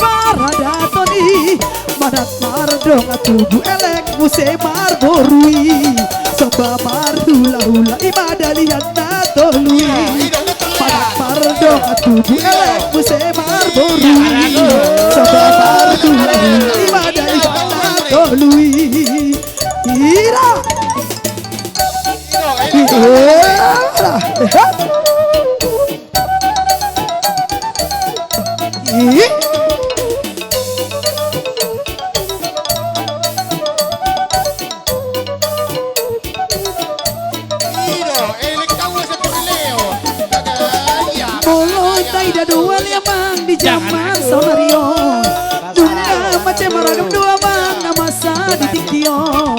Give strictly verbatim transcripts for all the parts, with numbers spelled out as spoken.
paradaton i. Manat mardongan tubu elek muse marboru i. Somba marhulahula i ma dalihan na tolu i. Manat mardongan tubu elek muse marboru i. Somba marhulahula i ma dalihan na tolu i. Ira. Ira. Ih. Molo taida do ale amang di jaman saonari on, nunga mansai maragam do amang na masa di tingki on.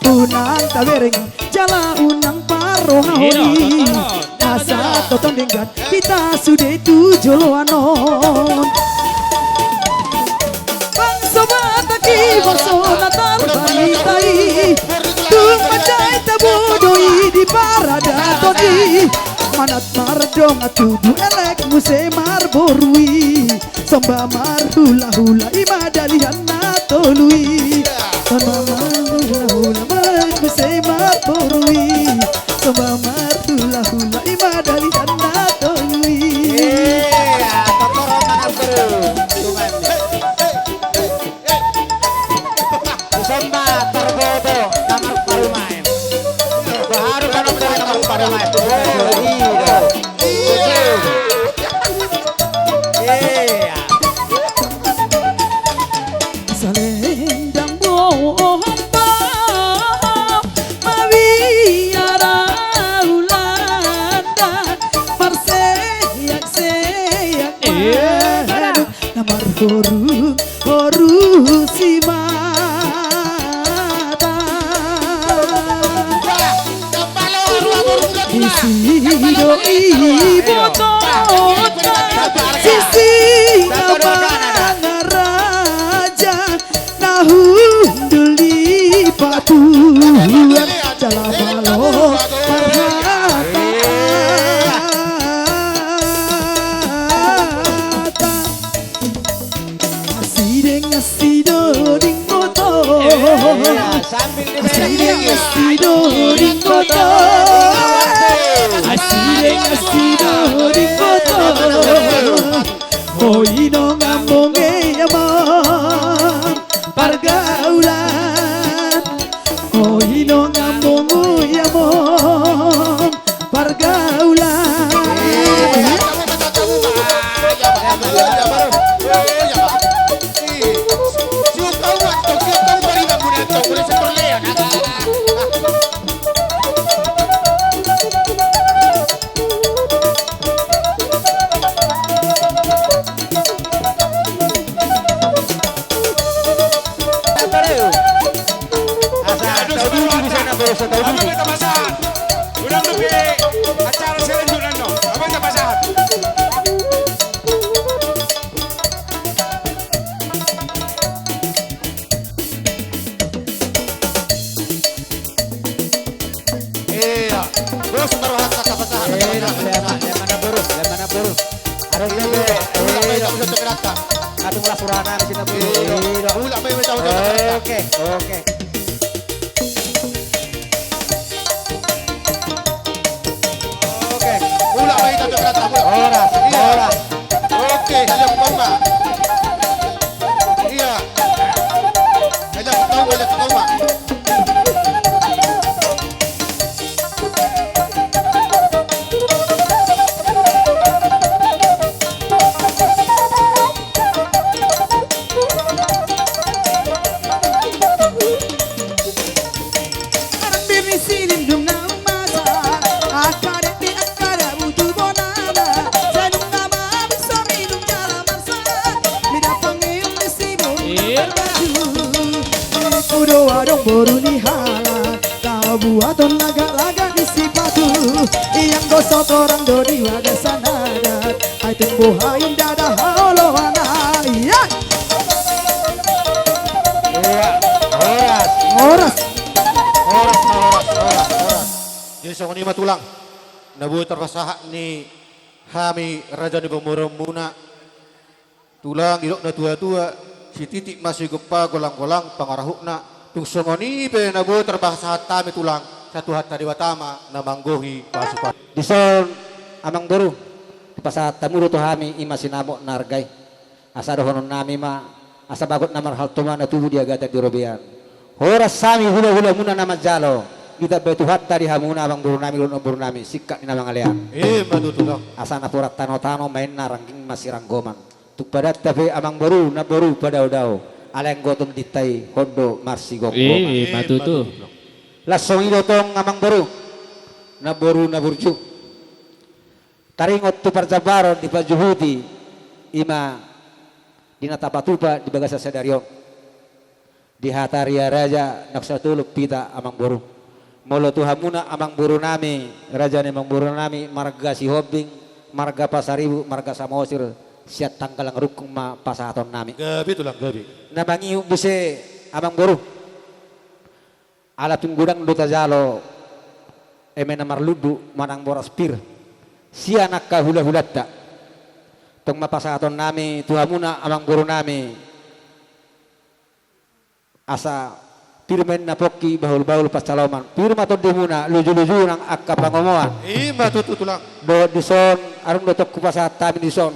Unang tabereng jala unang parrohahon i. Asa tongtong denggan hita sude tu joloan on. Bangso Batak i bangso na tarbarita i. Tung mansai tabo do i di paradaton i. Manat mardongan tubu elek muse marboru i. Somba marhulahula i ma dalihan na tolu i. Somba marhulahula i ma muse marboru i. Somba marhulahula i ma dalihan na tolu i. Iya, tortor mangan terus. Somba tarboto na marparumaen. Baru kan na marparumaen. Oh, iya. Iya. Salendang bohomba mabiar Hulanda marseak-seak. Iya. Mangan na marhoru-horu simata. Disi do ibotona, sisi na mangaraja, na hundul di patuan, jala malo marhata. Asi deng asi do dingkoto. Asi deng asi do dingkoto. Asi deng asi do dingkoto. Oi nang among i amang pargaulan. Oi nang among i among pargaulan. Asa, tau dulu di sana, bos, tau dulu. Apa kita pasahat? Udah lebih acara selanjutnya, no. Apa kita pasahat? Iya. Bos, baru hak kata pasahat. Iya, iya, iya, mana, boru? Mana, boru? Harus lebih. Iya, iya. Kadung lah purana di sini, boru. Iya. Iya. Ulah, Pak, minta ucap. Oke, oke. Oke, ulah, Pak, minta ucap, ulah. Horas, iya. Horas. Oke, ayo, Pak. Iya. Ayo, Pak, ayo, Pak. Arang biri silindung na umasa, angka dek di angka dabu tu bonana, sai nunga ma bisa minum jala marsahat, mida pangium di si boru na marbaju. Iku do adong boru ni halak, na buaton lagak-lagak ni sipatu, ianggo satorang do di bagasan adat, ai tumbuhai ndada haoloan ai. Iya. Horas. Horas. Horas, horas, horas, horas. Jadi songon i ma tulang. Na boi tarpasahat ni hami raja ni pamoruonmuna. Tulang, didok na tua-tua, sititik ma sigompa, golang-golang pangarahutna. Tung songon i pe na boi tarpasahat hami, Tulang, sai Tuhanta Debata ma na manggohi pasupasu. Dison, Amangboru, dipasahat hamu do tu hami i ma sinamot na arga i. Asa dohonon nami ma, asa bagot na marhalto ma na tubu di agatan di robean. Horas hami hula-hula muna na manjalo, ditambai Tuhanta di hamuna Amangboru nami dohot Namboru nami, singkat ni na mangalean. I ma tutu, Tulang. Asa napuran tano-tano, maen na rangging masiranggoman. Tung padanta pe Amangboru, Namboru, padao-dao, alai anggo tondinta i hot do marsigomgoman. I ma tutu. Laos songon i do tong Amangboru, Namboru na burju. Taringot tu parjambaron dipajuhuti, i ma di na tapatupa di bagasan sadari on. Di hata ria raja na satolop hita, Amangboru. Molo tu hamuna Amangboru nami, raja ni Amangboru nami, marga Sihombing, marga Pasaribu, marga Samosir, sian Tanggalang Rungkung ma pasahaton nami. Gabe, Tulang, gabe. Na mangihut muse, Amangboru. Ala tung godang do tajalo eme na marlundu manang boras pir sian angka hula-hulanta. Tong ma pasahaton nami tu hamuna Amangboru nami, asa pir ma inna pongki, bahul-bahul pansalongan, pir ma tondimuna, luju-luju nang angka pangomoan. I ma tutu, Tulang. Dohot dison, adong do tong hupasahat hami dison.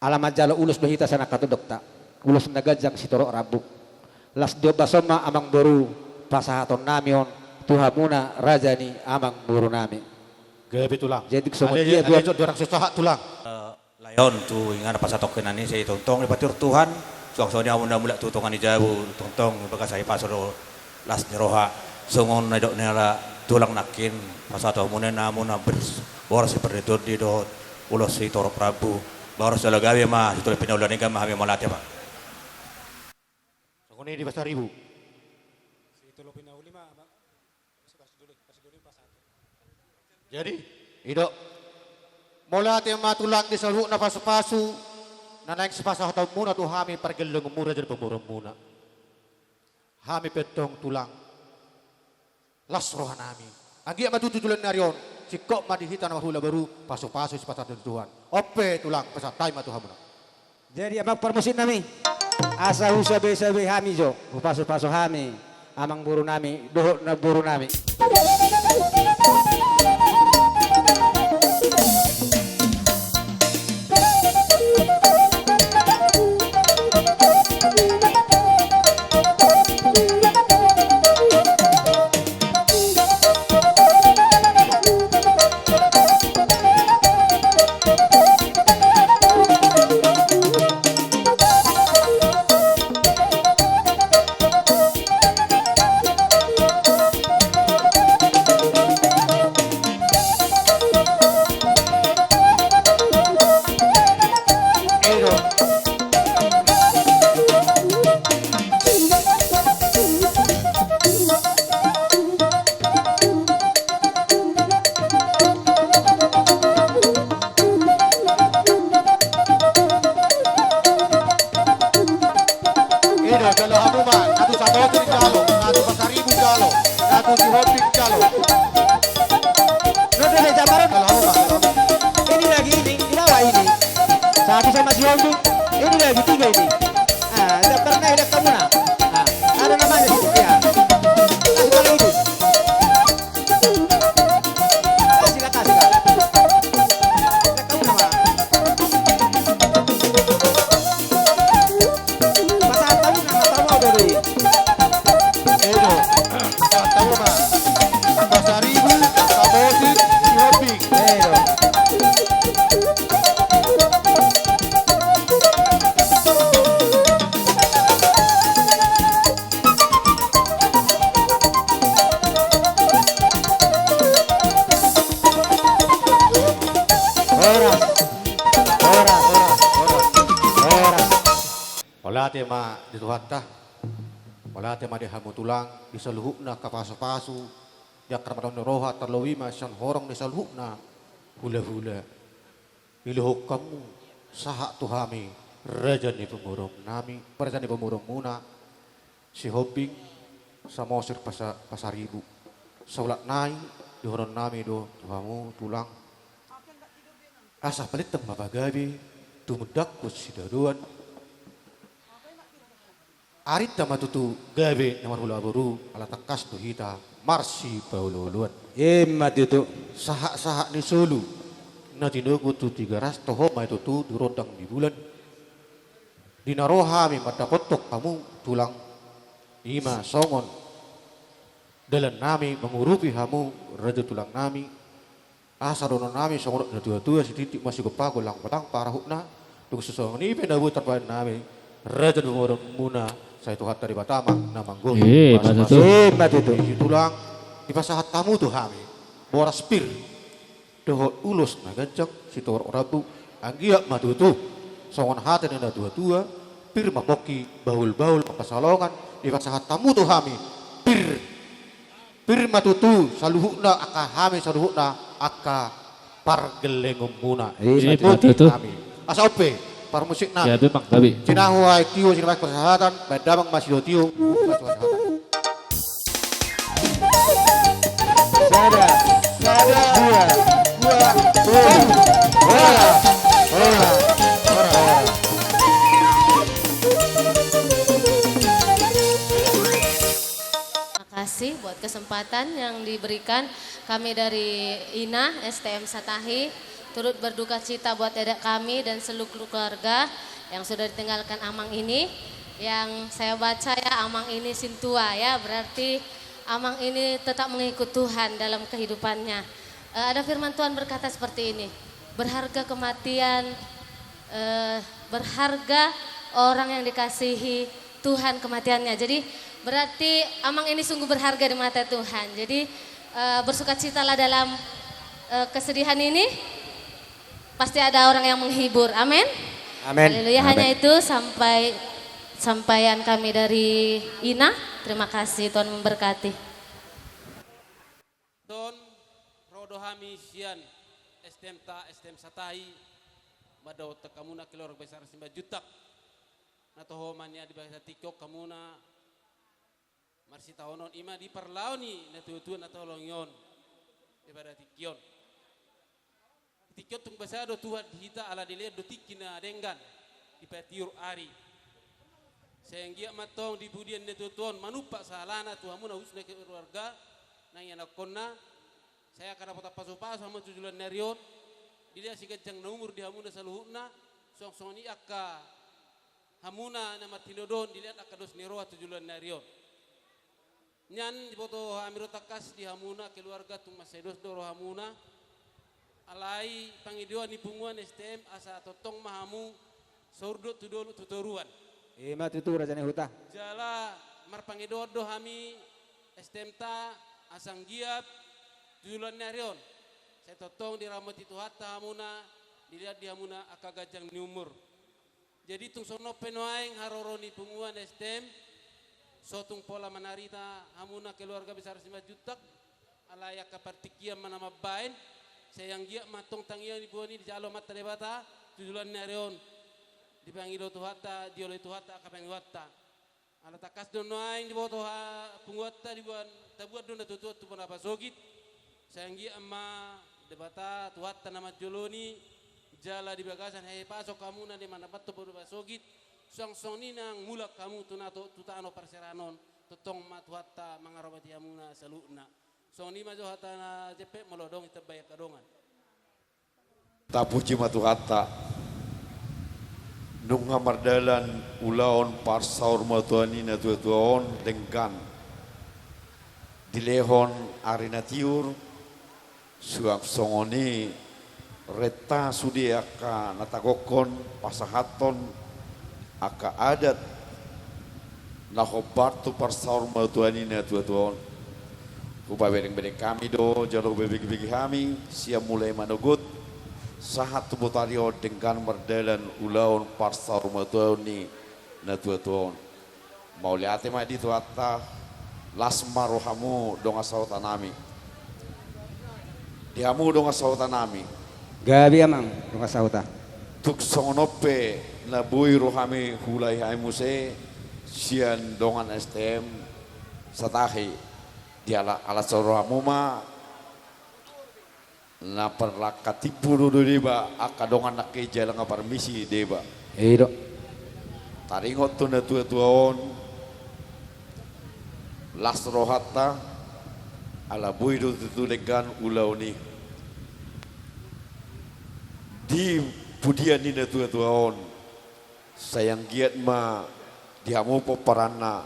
Ala manjalo ulos do hita sian angka tondongta, ulos na ganjang sitorop rambu. Laos di ombas on ma, Amangboru, pasahaton nami on tu hamuna raja ni Amangboru nami. Gabe, Tulang. Jadi songon i, ale, ale, Tulang. Jot do hurang so sahat, Tulang. Eh, lae on tu inganan pasahaton hinan i, sai tongtong dipatiur Tuhan, suang songon i hamu na mulak tu tonga ni jabu, tongtong di bagasan hahipason dohot las ni roha, songon na nidok ni halak tulang nangkin, pasahaton hamuna i, hamu na ber-, boras sipartondi dohot ulos sitorop rambu. Boras jala gabe ma, sitolopi na uli, nangkin ma hami mauliate ma. Songon i di Pasaribu. Sitolopi na uli ma, Amang. Jadi, i do. Mauliate ma, Tulang, di saluhutna pasupasu na naeng sipasahatonmuna tu hami pargellengmuna, raja ni pamoruonmuna. Hami pe tong, Tulang, las rohanami. Anggiat ma tutu joloan ni ari on, singkop ma di hita na marhula boru, pasupasu sipasahaton ni Tuhan. On pe, Tulang, pasahat hami ma tu hamuna. Jadi, Amang parmusik nami, asa husabe-sabe hami jo, hupasupasu hami Amangboru nami dohot Namboru nami. I do, jalo hamu ma, na tu Samosir jalo, na tu Pasaribu jalo, na tu Sihombing jalo. Nunga do jambaron. Jalo hamu ma, jalo hamu. Ini lagi ini, di bawah ini. Satu sama Sihombing. Ini lagi tiga ini. Ah, jambar na, lihat kamu na. Ah, ada namanya situ, ya. Kasih lagi itu. Kasih lah, kasih lah. Kasih lah, kamu nama. Pasahat hamu nama, tahu mau dari. Edo. Pasahat hamu nama. Pasaribu, Samosir, Sihombing. Edo. Horas. Horas, horas, horas. Horas. Mauliate ma di Tuhanta. Mauliate ma di hamu, Tulang, di saluhutna angka pasupasu, di angka na mardongan ni roha, tarlobi ma sian horong ni saluhutna hulahula. Dilehon hamu sahat tu hami, raja ni pamoruonnami, raja ni pamoruonmuna, Sihombing, Samosir, Pasa-, Pasaribu. Saulak nai, dohononnami do tu hamu, Tulang, asa palintang ma pagabe, Tumundalhon sidadoan. Arinta ma tutu gabe na marhula boru, ala tangkas do hita marsipaolooloan. Ima tutu. Sahat-sahat ni solu na tinogu tu Tigaras, toho ma i tutu di rondang ni bulan. Di na ro hami mandapothon hamu tulang, ima songon dalan nami mangurupi hamu raja tulang nami. Asa dohonon nami songon natuatua, sititi ma sigompa, golang-golang parahutna. Tung so songon i pe na boi tarbahen nami, raja ni pamoruonmuna, sai Tuhanta Debata ma na manggohi. Ima tutu. Ima tutu. Tulang, dipasahat hamu tu hami boras pir dohot ulos na ganjang, sitorop rambu. Anggiat ma tutu songon hata ni natuatua, pir ma pongki, bahul-bahul ma pansalongan. Dipasahat hamu tu hami pir, pir ma tutu saluhutna angka hami, saluhutna angka pargellengonmuna. Ima tutu. Asa on pe parmusikna. Gabe, Amang, gabe. Sinahu aek tio, sinahu aek parsahatan, baen damang ma sidotio. Sada, sada, dua, dua, tolu. Ora, ora, ora, ora. Terima kasih buat kesempatan yang diberikan kami dari Ina S T M Satahi. Turut berduka cita buat dedek kami dan seluruh keluarga yang sudah ditinggalkan Amang ini. Yang saya baca ya, Amang ini sintua ya, berarti Amang ini tetap mengikut Tuhan dalam kehidupannya. Eh, ada firman Tuhan berkata seperti ini, "Berharga kematian, eh, berharga orang yang dikasihi Tuhan kematiannya." Jadi, berarti Amang ini sungguh berharga di mata Tuhan. Jadi, eh, bersukacitalah dalam, eh, kesedihan ini. Pasti ada orang yang menghibur. Amin. Amin. Haleluya. Amin. Hanya itu sampai, sampaian kami dari Ina. Terima kasih, Tuhan memberkati. Ton, ro do hami sian S T M ta, S T M Satahi, mandapothon hamuna keluarga besar Simanjuntak. Na toho ma nian di bagasan tingki on hamuna marsitaonon, ima di parlao ni natuatua na taholongi on di pada tingki on. Di tingki on tung basa do Tuhan di hita, ala dilehon do tingki na denggan dipatiur ari. Sai anggiat ma antong di pudian ni natuatua on manumpak sahalana tu hamuna khususna keluarga nang ianakhonna. Sai angka dapotan pasupasu hamu tu joloan ni ari on, dilehon siganjang na umur di hamuna saluhutna, suang songon i angka hamuna na martinodohon dilehon angka dos ni roha tu joloan ni ari on. Nian diboto hami do tangkas di hamuna keluarga tung mansai dos do rohamuna. Alai pangidoan ni punguan S T M asa tongtong ma hamu saurdot tu dolok tu toruan. Ima tutu, raja ni huta. Jala marpangidoan do hami S T M ta asa anggiat tu joloan ni ari on sai tongtong diramoti Tuhanta hamuna, dilehon di hamuna angka ganjang ni umur. Jadi tung songon on pe nuaeng haroro ni punguan S T M, so tung pola manarita hamuna keluarga besar Simanjuntak, alai angka partingkian ma na mambahen. Sai anggiat ma antong tangiang ni punguan i dijalo Amanta Debata tu joloan ni ari on. Dipangido Tuhanta, dioloi Tuhanta angka pangidoanta. Ala tangkas do nuaeng diboto ha-, punguanta, diboan, taboan do natuatua tu bona pasogit. Sai anggiat ma Debata Tuhanta na manjoloni, jala di bagasan hahipason hamuna na mandapot bona pasogit, suang songon i nang mulak hamu tu na to-, tu tano parserahan on, tongtong ma Tuhanta mangaramoti hamuna saluhutna. Songon i ma jo hata na jempek, molo adong i tambai angka dongan. Tapuji ma Tuhanta. Nunga mardalan ulaon parsaurmatuaon ni natuatua on denggan. Dilehon ari na tiur, suang songon i renta sude angka na tagokhon pasahathon angka adat na hombar tu parsaurmatuaon ni natuatua on. Hupabereng-bereng hami do jala hubege-bege hami sian mulai manogot sahat tu botari on denggan mardalan ulaon parsaurmatuaon ni natuatua on. Mauliate ma di Tuhanta. Las ma rohamu dongan sahuta nami. Di hamu dongan sahuta nami. Gabe, amang, dongan sahuta. Tung songon on pe na boi rohami huulahon hami muse sian dongan S T M Satahi. Di ala, ala songon rohamu ma Na parlangka timbo do deba, angka dongan nangkin jala nga parmisi deba. I do. Taringot tu na tua-tua on, las rohanta, ala boi do tutu denggan ulaon i. Di pudian ni na tua-tua on, sai anggiat ma di hamu pomparanna,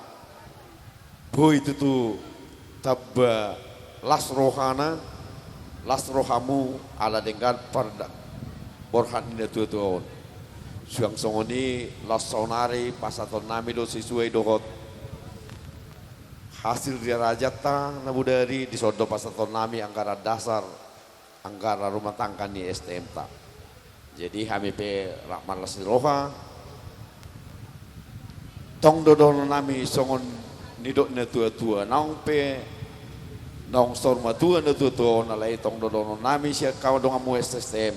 boi tutu tamba las rohana, las rohamu ala denggan parda-, borhat ni na tua-tua on. Suang songon i, laos saonari pasahatonnami do sesuai dohot hasil ni rajanta na bodari, dison do pasahatonnami anggaran dasar, anggaran rumah tangga ni S T M-ta. Jadi hami pe rap marlas ni roha. Tong do dohononnami songon nidok na tua-tua, naung pe naung saur matua na tua-tua on, alai tong do dohononnami sian hamu donganmu S T M,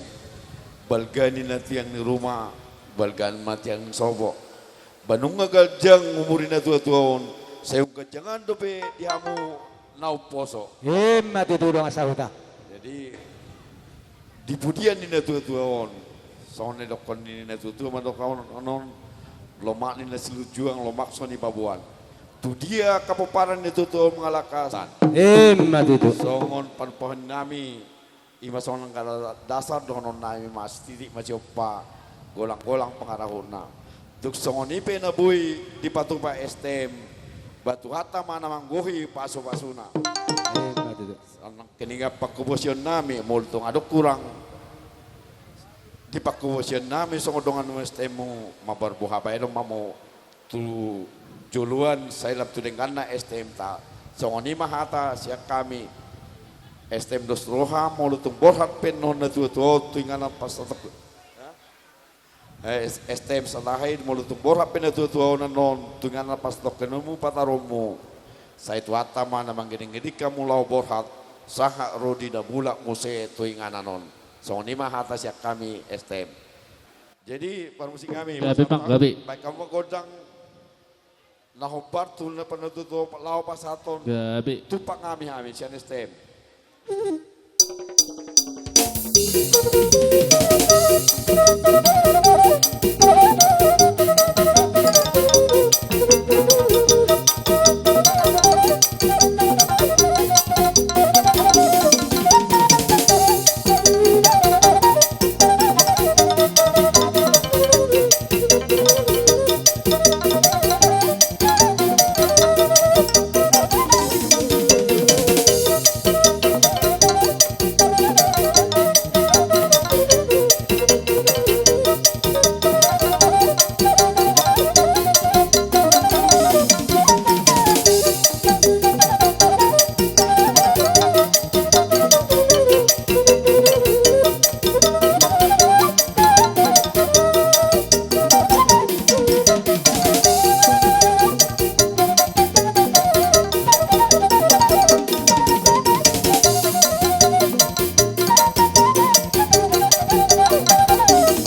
balga ni na tiang ni ruma, balga ni na tiang ni sopo. Ba nunga ganjang umur ni na tua-tua on, sai umganjangan dope di hamu na umposo. I ma tutu, dongan sahuta. Jadi, di pudian ni na tua-tua on, songon na nidokkon ni na tua-tua ma dohonon, lomak ni na silunjuang, lomak so nipaboan. Tu dia angka pomparan ni na tua-tua on mangalangka, san. I ma tutu. Songon panumpahionnami, i ma songon anggaran dasar dohononnami ma, sititik ma siompa, golang-golang pangarahutna. Tung songon i pe na boi dipatupa S T M, ba Tuhanta ma na manggohi pasu-pasuna. I ma tutu. Songon nangkiningan panghobasiononnami, molo tung adong hurang di panghobasiononnami songon dongan S T M-mu, mamboan habaenon ma hamu tu joloan, sai lam tu dengganna S T M-ta. Songon i ma hata sian hami, S T M dos roha, molo tung borhat pe annon na tua-tua on tu inganan pasahat-, eh, S-, S T M Satahi, molo tung borhat pe na tua-tua on annon tu inganan pasahatonmu, pataronmu, sai Tuhanta ma na mangiding-iding hamu laho borhat sahat ro di na mulak muse tu inganan on. Songon i ma hata sian hami S T M. Jadi, parmusik hami, gabe, Pak, gabe. Baen hamu ma gondang na hombar tu na panutut laho pasahaton. Gabe. Tumpak hami, hami sian S T M.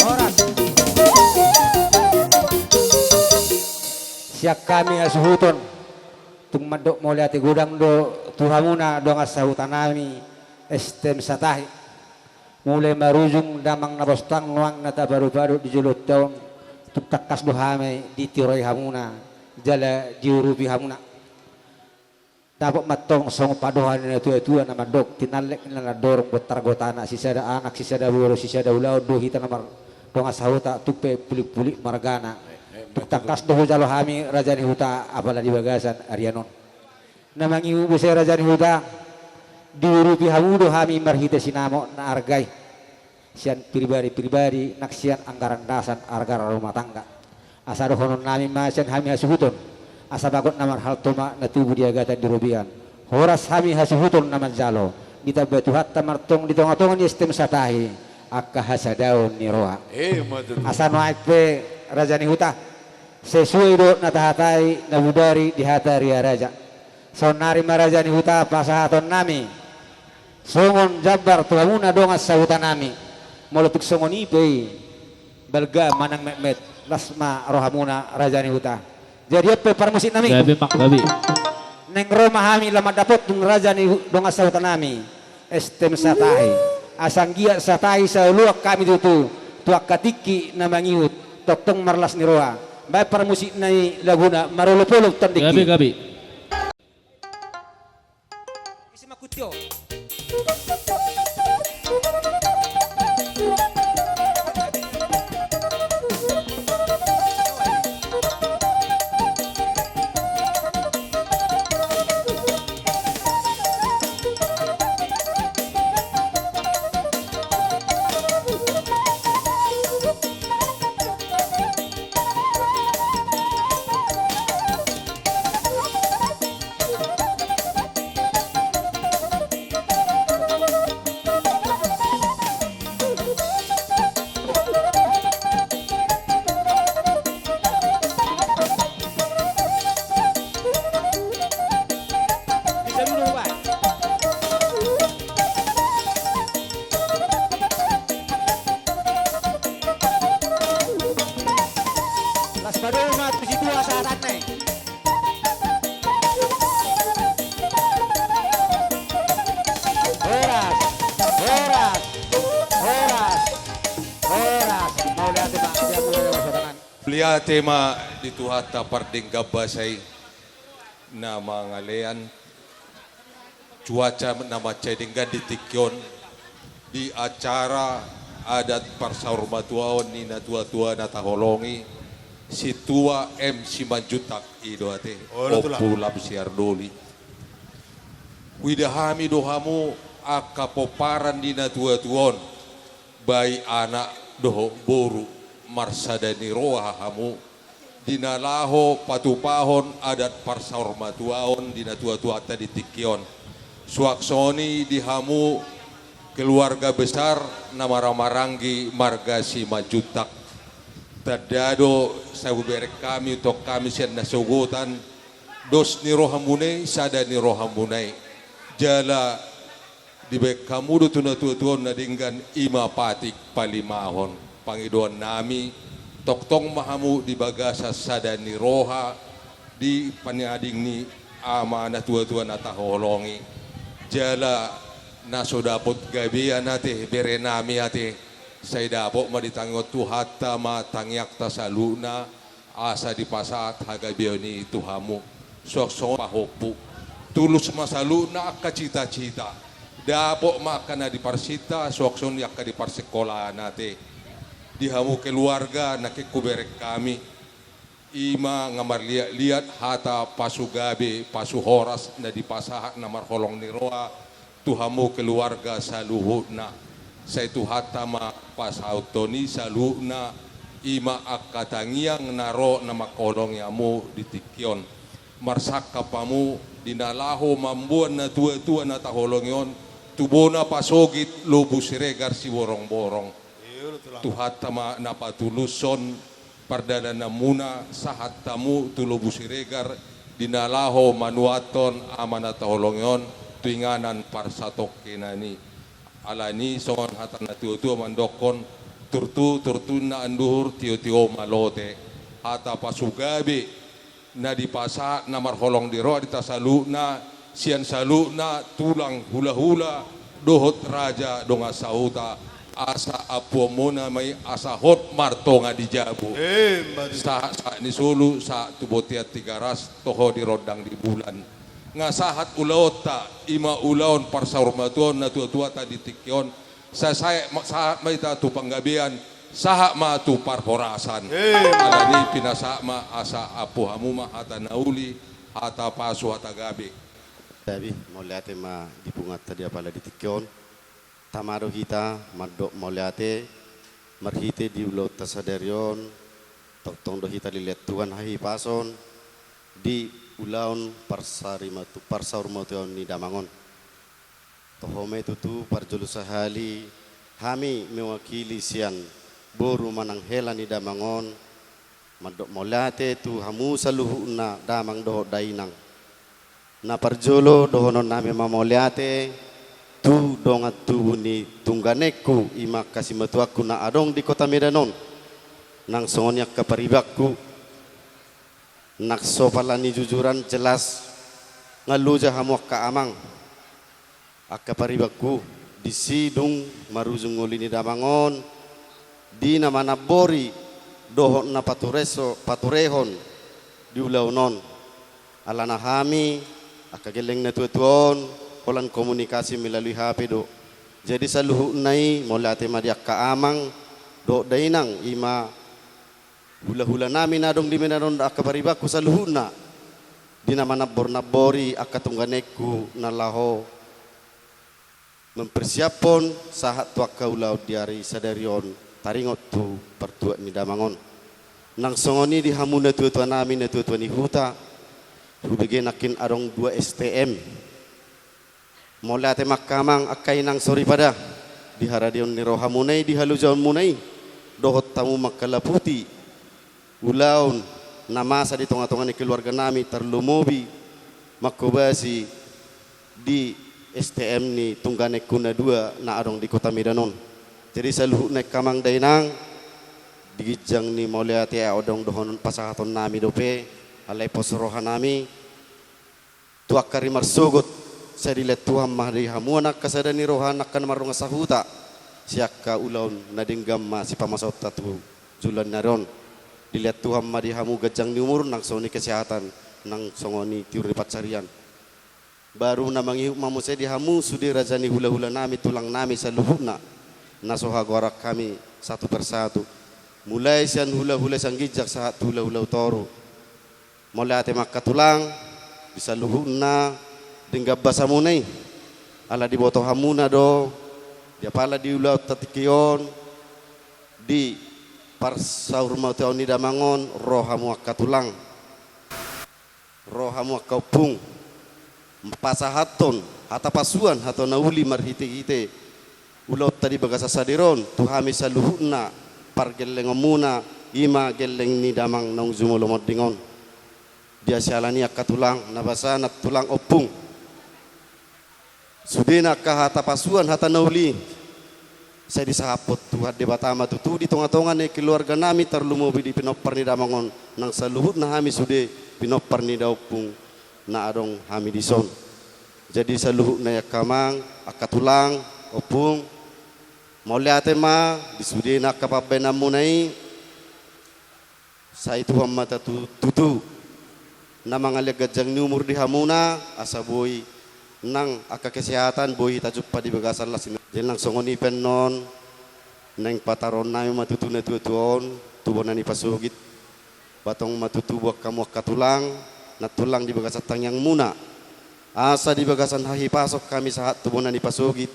Horas. Sian hami hasuhuton, tung mandok mauliate godang do tu hamuna dongan sahutanami S T M Satahi. Mulai marujung damang na bostang, nuaeng na tapadu-padu di joloan on, tung tangkas do hami ditiroi hamuna jala diurupi hamuna. Dapot ma antong songon pandohan ni na tua-tua na mandok, tinallik ni na mandorong, bontar gotana, sisada anak, sisada boru, sisada ulaon do hita na mar-, dongan sahuta, tung pe pulik-pulik margana. Tung tangkas do hujalo hami raja ni huta, apala di bagasan arian on. Na mangihut muse raja ni huta, diurupi hamu do hami marhite sinamot na arga i. Sian pribadi-pribadi, nang sian anggaran dasar, anggaran rumah tangga. Asa dohononnami ma sian hami hasuhuton, asa bagot na marhalto ma na tubu di agatan di robean. Horas hami hasuhuton na manjalo, ditamba Tuhanta ma antong di tonga-tonga ni S T M Satahi angka hasadaon ni roha. Eh, ima tutu. Asa nuaeng pe raja ni huta, sesuai dohot na tahatai na bodari di hata ria raja. Saonnari ma raja ni huta pasahatonnami songon jambar tu hamuna dongan sahutanami. Molo tung songon i pe i, balga manang metmet, las ma rohamuna raja ni huta. Jadi on pe parmusiknami. Gabe, Mak, gabe. Naeng ro ma hami laho mandapothon raja ni hu-, dongan sahutanami, S T M Satahi. Asa anggiat sapai saoloan hami tutu tu angka tingki na mangihut, tongtong marlas ni roha. Baen parmusikna i laguna marolopolop tondingki. Gabe, gabe. Isi ma kutio. Las padomu ma tu si tua sahatanna i. Horas, horas, horas, horas. Mauliate ma, dia mula lewat sorangan. Mauliate ma di Tuhanta pardenggan basa i na mangalean. Cuaca na mansai denggan di tingki on di acara adat parsaurmatuaon ni natuatua na taholongi, Sintua M Simanjuntak i do ate. Olo, Tulang. Ompu Lam Siardoli. Huida hami do hamu angka pomparan ni natuatua on, baik anak dohot boru, marsada ni roha hamu di na laho patupahon adat parsaurmatuaon di natuatuanta di tingki on. Suang songon i di hamu keluarga besar na maramaranggi marga Simanjuntak. Tanda do sai hubereng hami, tong hami sian nasogotan, dos ni rohamuna i, sada ni rohamuna i. Jala dibaen hamu do tu natuatua on na denggan, i ma patik palimahon. Pangidoannami, tongtong ma hamu di bagasan sada ni roha di paniading ni ama natuatua na taholongi. Jala na so dapot gabean ate, berenami ate, sai dapot ma ditangihon Tuhanta ma tangiangta saluhutna, asa dipasahat hagabeon i tu hamu. Suang songon pahompu, tulus ma saluhutna angka citacita. Dapot ma angka na diparsinta, suang songon i angka diparsikolaan ate. Di hamu keluarga na hubereng hami, i ma nga marliatliat hata pasugabe pasuhoras na dipasahat na marholong ni roha tu hamu keluarga saluhutna. Sai Tuhanta ma pasauthon i saluhutna, i ma angka tangiang na ro na mangkaholongi hamu di tingki on. Marsangkap hamu di na laho mamboan natuatua na taholongi on tu bona pasogit Lobu Siregar Siborongborong. Tuhanta ma na patulushon pardalananmuna sahat hamu tu Lobu Siregar di na laho manuathon ama na taholongi on tu inganan parsatongkinan i. Alani songon hata natuatua mandokkon, turtu turtunna anduhur, tiotio ma lote. Hata pasugabe na dipasahat na marholong ni roha di hita saluhutna, sian saluhutna tulang hulahula dohot raja dongan sahuta, asa ampuonmuna ma i asa hot martonga di jabu. Emma tutu. Sahat sahat ni solu, sahat tu bontean Tigaras, toho di rondang ni bulan. Nga sahat ulaonta, i ma ulaon parsaurmatuaon natuatuanta di tingki on, sai sahat ma, sahat ma hita tu panggabean, sahat ma tu parhorasan. Emma. Alani pinasahat ma asa ampu hamu ma hata na uli, hata pasu, hata gabe. Gabe, mauliate ma di punguanta di apala di tingki on. Tama do hita mandok mauliate marhite di ulaonta sadari on, tongtong do hita dilehon Tuhan hahipason di ulaon parsarimatu-, parsaurmatuaon ni damang on. Toho ma i tutu parjolo sahali hami mewakili sian boru manang hela ni damang on mandok mauliate tu hamu saluhutna damang dohot dainang. Na parjolo dohononnami ma mauliate tu dongan tubu ni tungganengku, i ma angka simatuangku na adong di Kota Medan on, nang songon i angka paribanku. Nang so pala nijujuran jelas nga loja hamu angka amang. Angka paribanku, Disi dung marujung ngolu ni damang on di na manambori dohot na patureso-, paturehon di ulaon on. Alana hami angka gelleng na tua-tua on holan komunikasi melalui H P do. Jadi saluhutna i mauliate ma di angka amang dohot dainang, i ma hula-hula nami na adong di Medan on, angka paribanku saluhutna, di na manambor-nambori angka tungganengku na laho mempersiaphon sahat tu angka ulaon di ari sadari on taringot tu partuat ni damang on. Nang songon i di hamu na tua-tua nami, na tua-tua ni huta, hubege nangkin adong dua S T M. Mauliate ma angka amang, angka inang soripada, di haradeon ni rohamuna i, di halojaonmuna i, dohot hamu mangkalaputi ulaon na masa di tonga-tonga ni keluarga nami, tarlumobi mangkobasi di S T M ni tungganengku na dua na adong di Kota Medan on. Jadi saluhutna angka amang dainang, di ginjang ni mauliate adong dohonon pasahaton nami dope, alai pos roha nami tu angka ari marsogot, sai dilehon Tuhan ma di hamu angka sada ni roha angka na mardongan sahuta, sian angka ulaon na denggan ma sipamasaonta tu joloan ni ari on. Dilehon Tuhan ma di hamu ganjang ni umur, nang songon i kesehatan, nang songon i tiur ni pansarian. Baru na mangihut ma muse di hamu sude raja ni hula-hula nami, tulang nami saluhutna, na so hagoaran hami satu persatu, mulai sian hula-hula sian ginjang sahat tu hula-hula toru. Mauliate ma angka tulang, di saluhutna denggan basamuna i. Ala diboto hamuna do, di apala di ulaonta tingki on, di parsaurmatuaon ni damang on, ro hamu angka tulang, ro hamu angka ompung, pasahathon hata pasuan, hata na uli marhite-hite ulaonta di bagasan sadari on tu hami saluhutna pargellengonmuna, i ma gelleng ni damang naung jumolo monding on. Dia siala ni i angka tulang, na basa na tulang, ompung, sudena angka hata pasuan, hata na uli, sai disahaphon Tuhan Debata ma tutu di tonga-tonga ni keluarga nami, tarlumobi di pinompar ni damang on, nang saluhutna hami sude pinompar ni daompung na adong hami dison. Jadi saluhutna i angka amang, angka tulang, ompung, mauliate ma di sudena angka pambahenanmuna i. Sai Tuhan ma tutu, tutu na mangalean ganjang ni umur di hamuna, asa boi nang angka kesehatan, boi hita jumpa di bagasan las ni. Jadi nang songon i pe annon, naeng pataruhon nami ma tutu na tua-tua on tu bona ni pasogit. Ba tong ma tutu boan hamu angka tulang, nantulang di bagasan tangiangmuna, asa di bagasan hahipason hami sahat tu bona ni pasogit.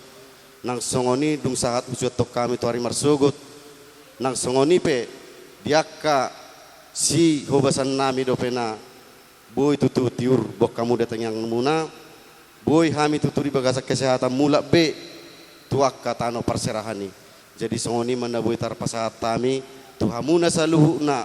Nang songon i dung sahat husuanhon hami tu ari marsogot, nang songon i pe di angka sihobasan nami dope na boi tutu tiur boan hamu di tangiangmuna, boi hami tutu di bagasan kesehatan mulak be tu angka tano parserahan i. Jadi songon i ma na boi tarpasahat hami tu hamuna saluhutna,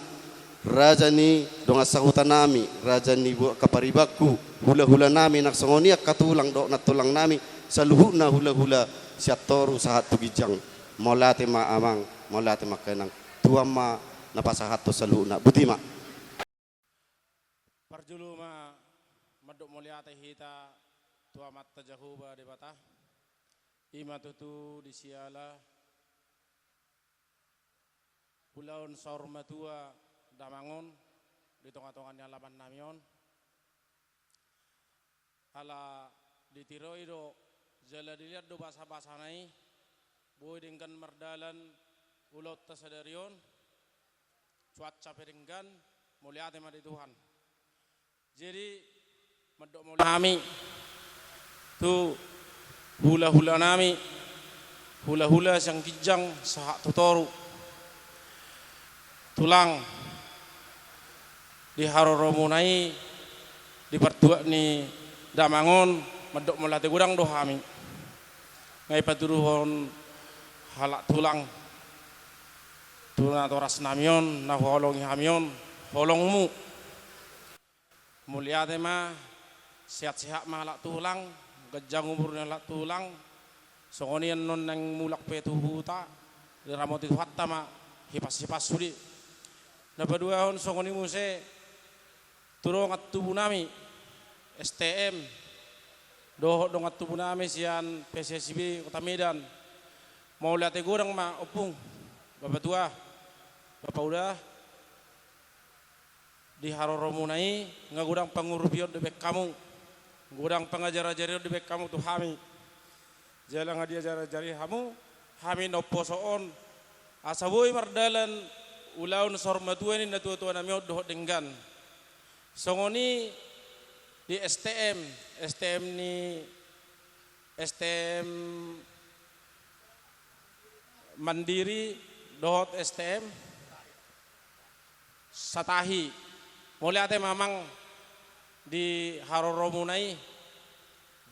raja ni dongan sahuta nami, raja ni angka paribanku, hula-hula nami, nang songon i angka tulang dohot nantulang nami, saluhutna hula-hula sian toru sahat tu ginjang. Mauliate ma amang, mauliate ma angka inang. Tuhan ma na pasahathon saluhutna. Boti ma. Parjolo ma mandok mauliate hita tu Amanta Jahowa Debata. I ma tutu di siala ulaon saur matua damang on di tonga-tonga ni alaman nami on. Ala ditiroi do jala dilehon do basa-basana i, boi denggan mardalan ulaonta sadari on, cuaca pe denggan, mauliate ma di Tuhan. Jadi mandok mauliate hami tu hula-hula nami, hula-hula sian ginjang sahat tu toru. Tulang, di haroromuna i di partuat ni damang on, mandok mauliate godang do hami. Nga i patuduhon halak tulang tu natoras nami on, na huholongi hami on, holongmu. Mauliate ma, sehat-sehat ma halak tulang, ganjang umur ni halak tulang. Songon i annon naeng mulak pe tu huta, diramoti Tuhanta ma hipas-hipas sude. Na paduahon songon i muse tu dongan tubu nami, S T M, Dohot dongan tubu nami sian P S S I B Kota Medan. Mauliate godang ma ompung, Bapa Tua, Bapa Uda. Di haroromuna i nga godang pangurupion dibaen hamu, godang pangajarajarion dibaen hamu tu hami. Jala nga diajarajari hamu hami na umposo on, asa boi mardalan ulaon saur matua ni natuatua nami on dohot denggan. Songon i di S T M, S T M ni S T M Mandiri dohot S T M Satahi. Mauliate ma amang di haroromuna i,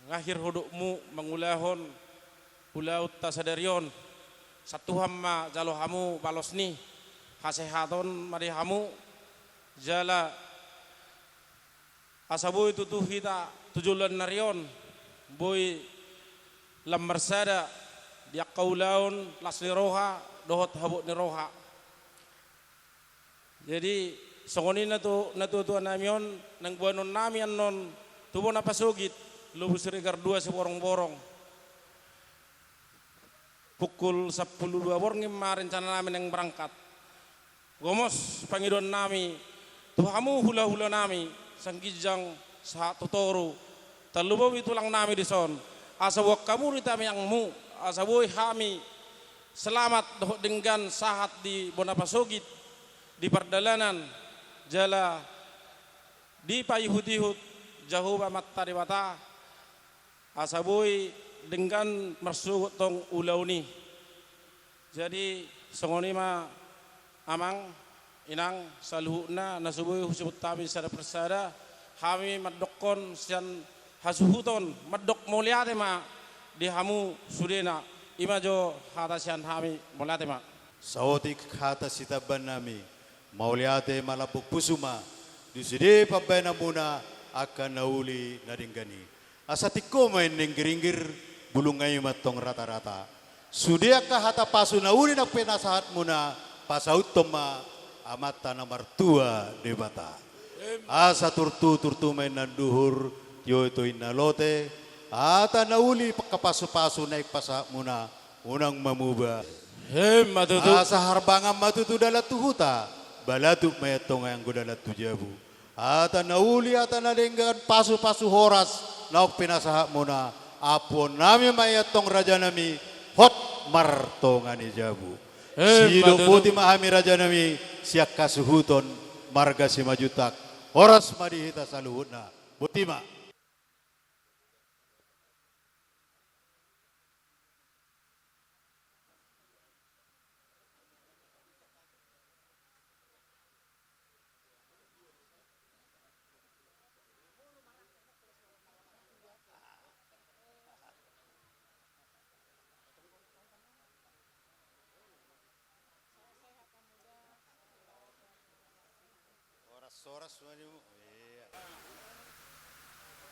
nga hir hudukmu mangulahon ulaonta sadari on. Sian Tuhan ma jalo hamu balos ni hasehaton ma di hamu, jala asa boi tutu hita tu joloan ni ari on boi lam marsada di angka ulaon las ni roha dohot habot ni roha. Jadi songon i na tu natuatua nami on, naeng boanon nami annon tu bona pasogit, Lobu Siregar dua Siborongborong. Pukul sampulu dua borngin ma rencana nami naeng berangkat. Gomos pangidoan nami tu hamu hulahula nami, sian ginjang sahat tu toru, tarlumobi tulang nami dison, asa boan hamu di tangiangmu, asa boi hami selamat dohot denggan sahat di bona pasogit, di pardalanan, jala dipaihutihut Jahowa Amanta Debata, asa boi denggan marsogot tong ulaon i. Jadi songon i ma amang, inang, saluhutna na so boi husebut hami sada persada, hami mandokkon sian hasuhuton mandok mauliate ma di hamu sudena. I ma jo hata sian hami, mauliate ma. Saotik hata sitambaannami, mauliate ma lambok pusu ma di sude pambahenanmuna angka na uli na denggan i. Asa tingko ma i ninggiringgir, bulungna i ma tong ratarata. Sude angka hata pasu na uli na pinasahatmuna, pasauthon ma Amanta na martua Debata. Asa turtu, turtu ma i nanduhur, tio, tio i na lote, hata na uli angka pasupasu naeng pasahatmuna, unang ma muba. Emma tutu. Asa harbangan ma tutu dalan tu huta, balatuk ma i antong anggo dalan tu jabu. Hata na uli, hata na denggan, pasupasu horas naung pinasahatmuna, ampuonnami ma i antong rajanami, hot martonga ni jabu. Emma tutu. Sidok boti ma hami rajanami, sian hasuhuton marga Simanjuntak, horas ma di hita saluhutna. Boti ma.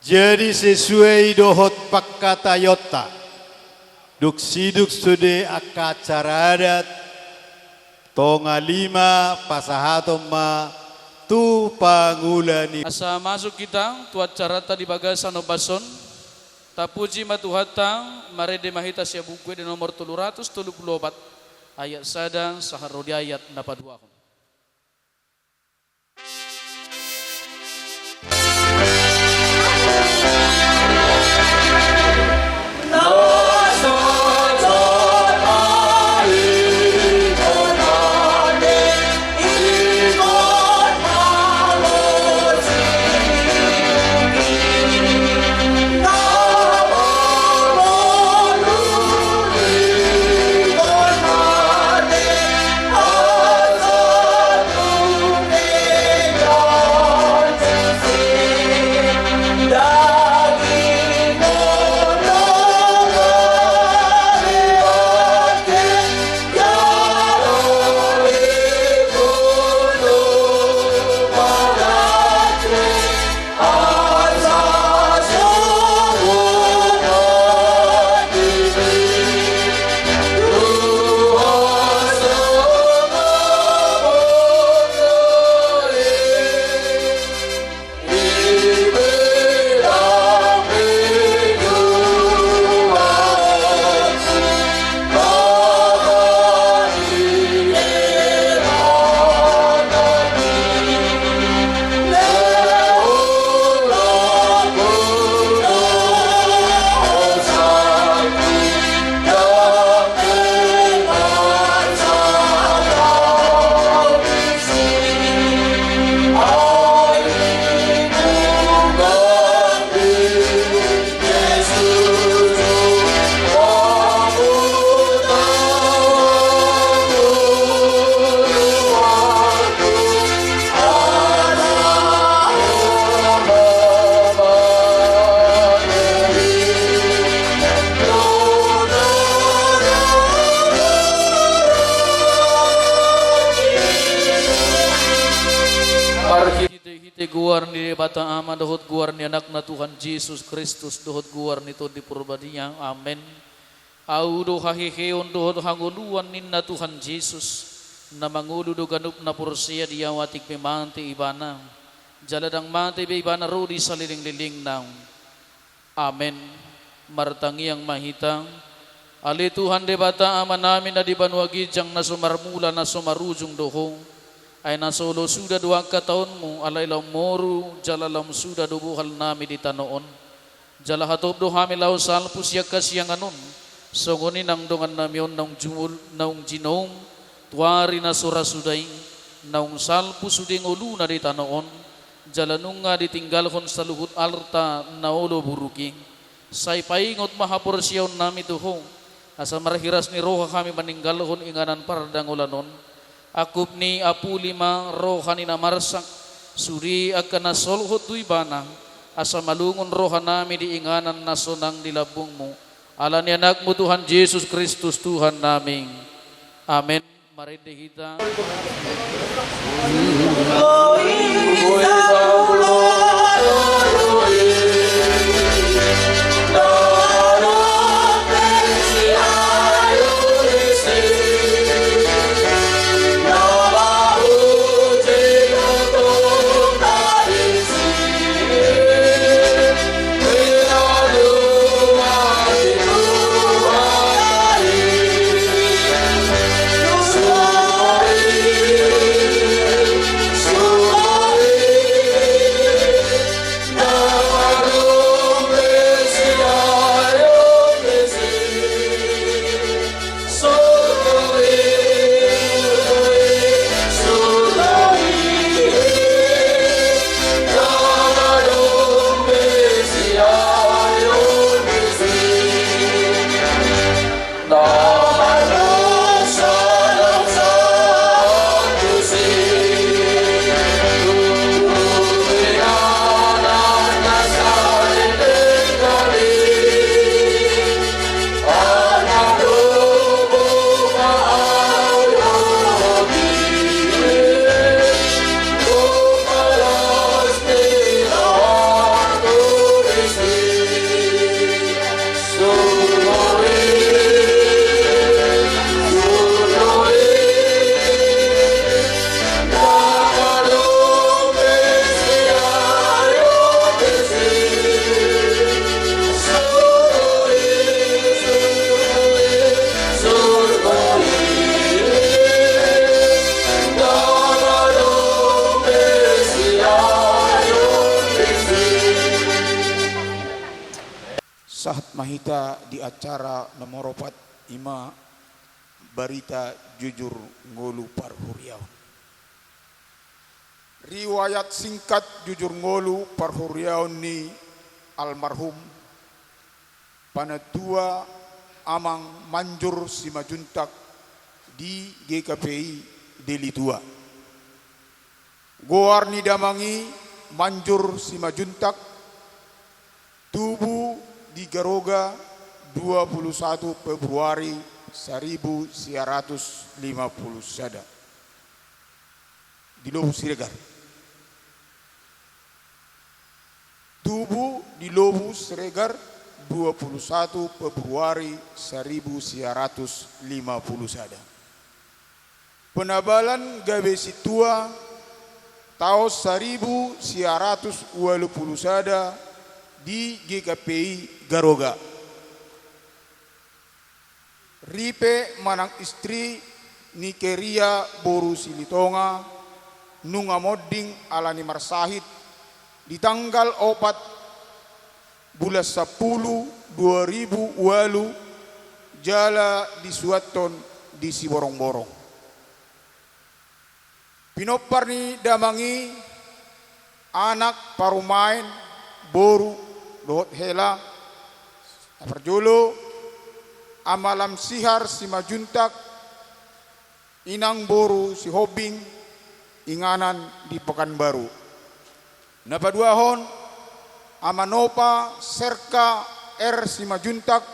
Jadi sesuai dohot pangkataionta, dung sidung sude angka acara adat, tonga lima pasahaton ma tu pangula ni. Asa masuk hita tu acaranta di bagasan ombas on, tapuji ma Tuhanta, marende ma hita sian Buku Ende nomor tolu ratus tolu pulu opat, ayat sada sahat ro di ayat na paduahon. Di goar ni Debata Ama dohot goar ni Anakna Tuhan Jesus Kristus dohot goar ni Tondi Porbadia. Amen. Ahu do haheheon dohot hangoluan ninna Tuhan Jesus, na mangolu do ganup na porsea di Ahu atik pe mate ibana, jala ndang mate be ibana ro di salelenglelengna. Amen. Martangiang ma hita. Ale Tuhan Debata Amanami na di banua ginjang, na so marmula na so marujung do Ho. Ai na so olo suda do angka taonMu, alai lam moru jala lam suda do bohalnami di tano on. Jala hatop do hami laho salpu sian hasiangan on, songon i nang dongannami on naung jumul, naung jinoum tu ari na so ra suda i, naung salpu sude ngoluna di tano on, jala nunga ditinggalhon saluhut arta na olo buruk i. Sai paingot ma haporseaonnami tu Ho, asa marhiras ni roha hami maninggalhon inganan pardangolan on. Angkup ni apuli ma roha ni na marsak, sude angka na solhot tu Ibana, asa malungun rohanami di inganan na sonang di lambungMu. Ala ni AnakMu Tuhan Jesus Kristus Tuhannami. Amen. Marende hita. Sahat ma hita di acara nomor opat, i ma barita jujur ngolu parhuriaon. Riwayat singkat jujur ngolu parhuriaon ni almarhum Panatua Amang Manjur Simanjuntak di G K P I Deli Tua. Goar ni damang i Manjur Simanjuntak, tubu di Garoga, dua puluh satu Februari saribu sia ratus lima puluh sada di Lobu Siregar. Tubu di Lobu Siregar, dua puluh satu Februari saribu sia ratus lima puluh sada. Penabalan gabe sintua taon saribu sia ratus ualu puluh sada di G K P I Garoga. Ripe manang istri ni Keria boru Silitonga nunga monding ala ni marsahit di tanggal opat bulan sampulu dua ribu ualu, jala disuathon di Siborongborong. Pinompar ni damang i, anak parumaen, boru dohot hela. Na parjolo, Ama Lamsihar Simanjuntak, inang boru Sihombing, inganan di Pekanbaru. Na paduahon, Ama Nopa Serka R Simanjuntak,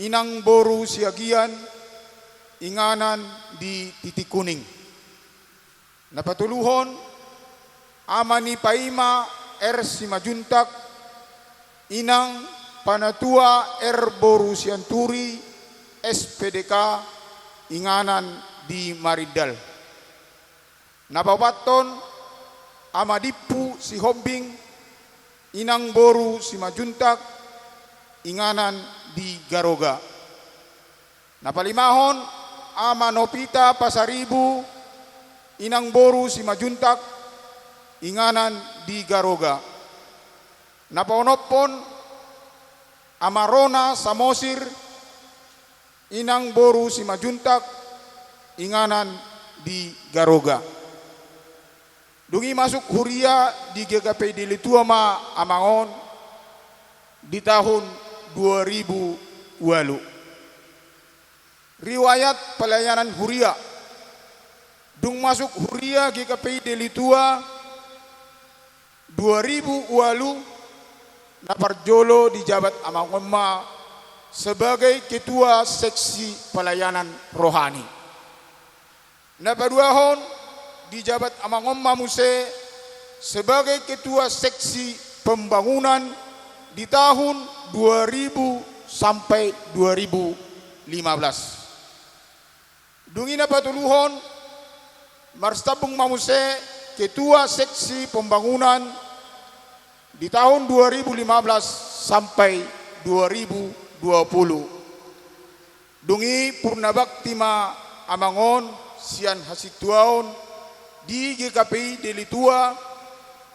inang boru Siagian, inganan di Titik Kuning. Na patoluhon, Ama ni Paima R. Simanjuntak, Inang Panatua R. boru Sianturi, S P D K, inganan di Marindal. Na paopathon, Ama Dimpu Sihombing, Inang boru Simanjuntak, inganan di Garoga. Na palimahon, Ama Nopita Pasaribu, Inang boru Simanjuntak, inganan di Garoga. Na paonomhon, Ama Rona Samosir, Inang boru Simanjuntak, inganan di Garoga. Dung i masuk huria di G K P I Deli Tua ma amang on di tahun dua ribu ualu. Riwayat pelayanan huria. Dung masuk huria G K P I Deli Tua dua ribu ualu, na parjolo dijabat amang on ma sebagai ketua seksi pelayanan rohani. Na paduahon, dijabat amang on ma muse sebagai ketua seksi pembangunan di tahun dua ribu sampai dua ribu lima belas. Dung i na patoluhon, marsitambung ma muse ketua seksi pembangunan di tahun dua ribu lima belas sampai dua ribu dua puluh. Dung i purna bakti ma amang on sian hasintuaon di G K P I Deli Tua,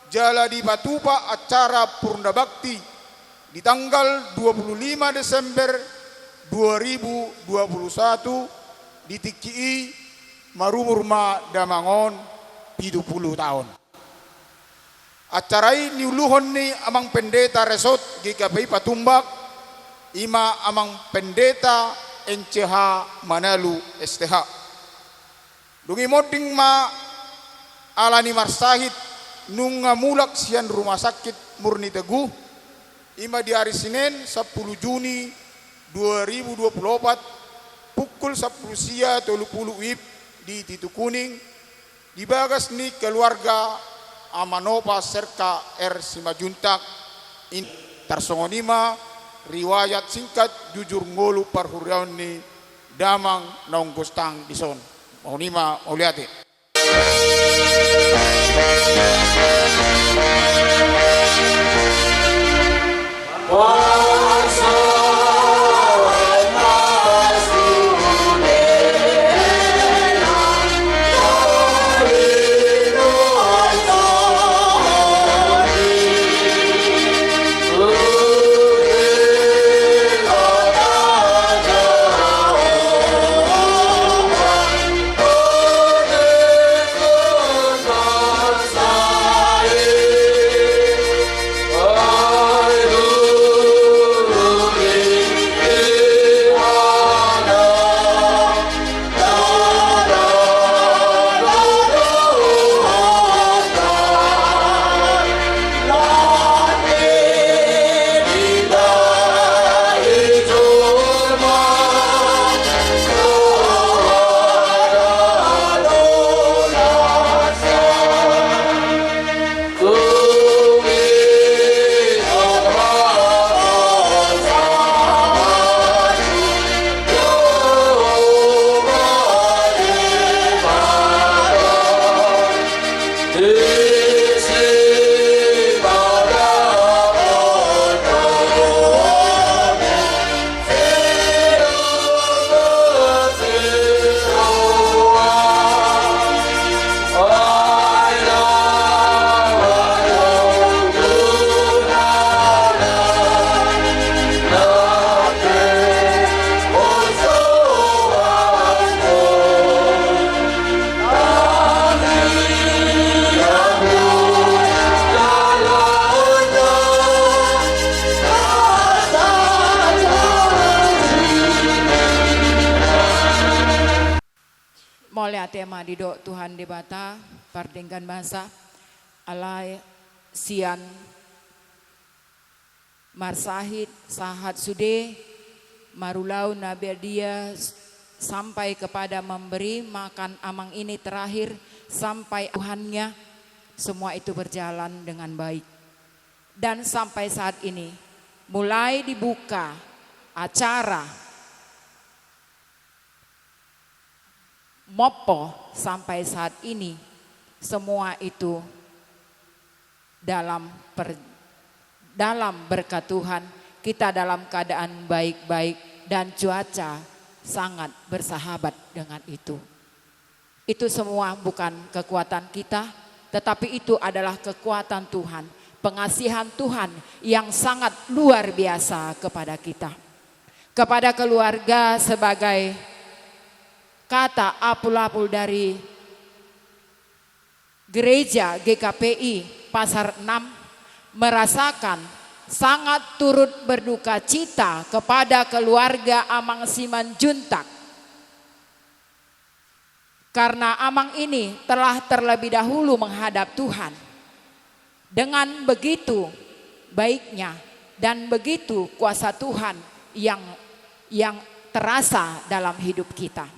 jala dipatupa acara purna bakti di tanggal dua puluh lima Desember dua ribu dua puluh satu, di tingki i marumur ma damang on pitu puluh taon. Acara i niuluhon ni Amang Pendeta Resort G K P I Patumbak, i ma Amang Pendeta N C H Manalu S T H. Dung i monding ma ala ni marsahit nunga mulak sian Rumah Sakit Murni Teguh, i ma di ari Senen, sampulu Juni dua ribu dua puluh opat, pukul sampulu sia tolu puluh WIB di Titu Kuning, di bagas ni keluarga Ama Nopa Serka R. Simanjuntak. Tarsongon i ma riwayat singkat jujur ngolu parhuriaon ni damang naung gostang dison. Songon i ma, mauliate. Mauliate ma didok Tuhan Debata, pardenggan basa, alai sian marsahit sahat sude, marulaon na badia sampai kepada memberi makan amang ini terakhir sampai Tuhannya. Semua itu berjalan dengan baik. Dan sampai saat ini, mulai dibuka acara Mompo sampai saat ini, semua itu dalam per-, dalam berkat Tuhan, kita dalam keadaan baik-baik dan cuaca sangat bersahabat dengan itu. Itu semua bukan kekuatan kita, tetapi itu adalah kekuatan Tuhan, pengasihan Tuhan yang sangat luar biasa kepada kita. Kepada keluarga, sebagai kata apul-apul dari Gereja G K P I Pasar enam, merasakan sangat turut berduka cita kepada keluarga Amang Simanjuntak. Karena Amang ini telah terlebih dahulu menghadap Tuhan. Dengan begitu baiknya dan begitu kuasa Tuhan yang, yang terasa dalam hidup kita.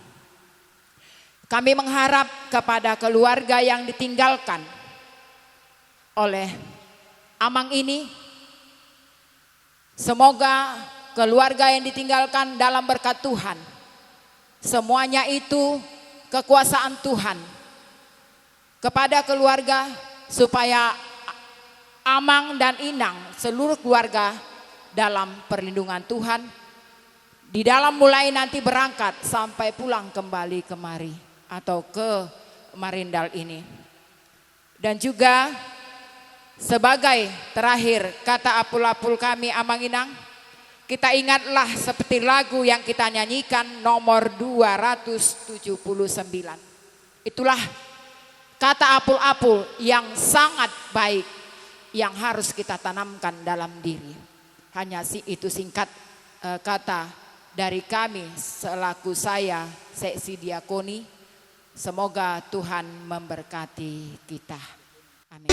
Kami mengharap kepada keluarga yang ditinggalkan oleh Amang ini, semoga keluarga yang ditinggalkan dalam berkat Tuhan. Semuanya itu kekuasaan Tuhan. Kepada keluarga, supaya Amang dan Inang, seluruh keluarga dalam perlindungan Tuhan, di dalam mulai nanti berangkat sampai pulang kembali kemari atau ke Marindal ini. Dan juga sebagai terakhir kata apul-apul kami, Amang Inang, kita ingatlah seperti lagu yang kita nyanyikan, nomor dua ratus tujuh puluh sembilan. Itulah kata apul-apul yang sangat baik yang harus kita tanamkan dalam diri. Hanya si-, itu singkat, eh, kata dari kami selaku saya, seksi diakoni. Semoga Tuhan memberkati kita. Amin.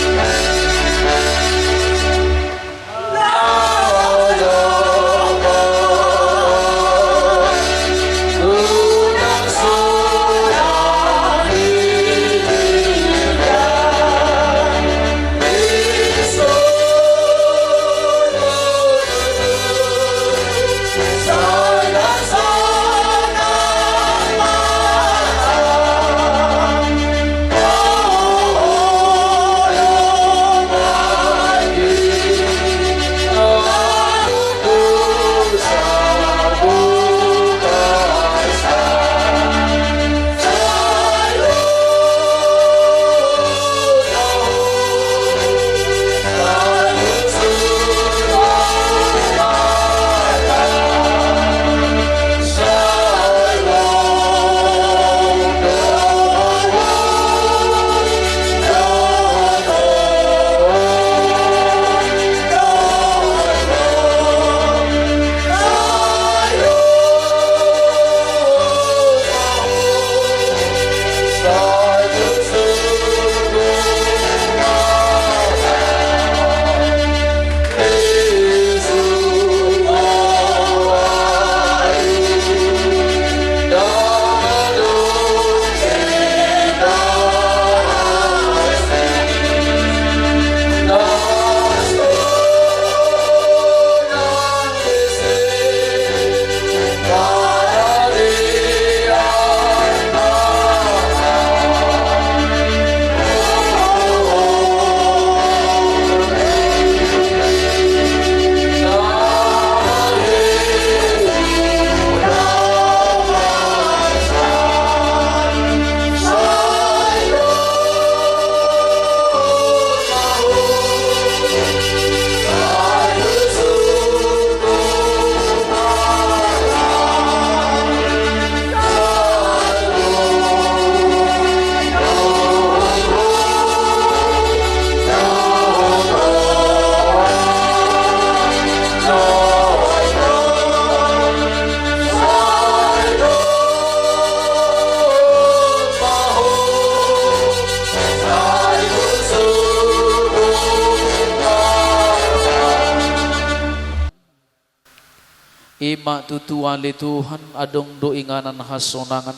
I ma tutu ale Tuhan, adong do inganan hasonangan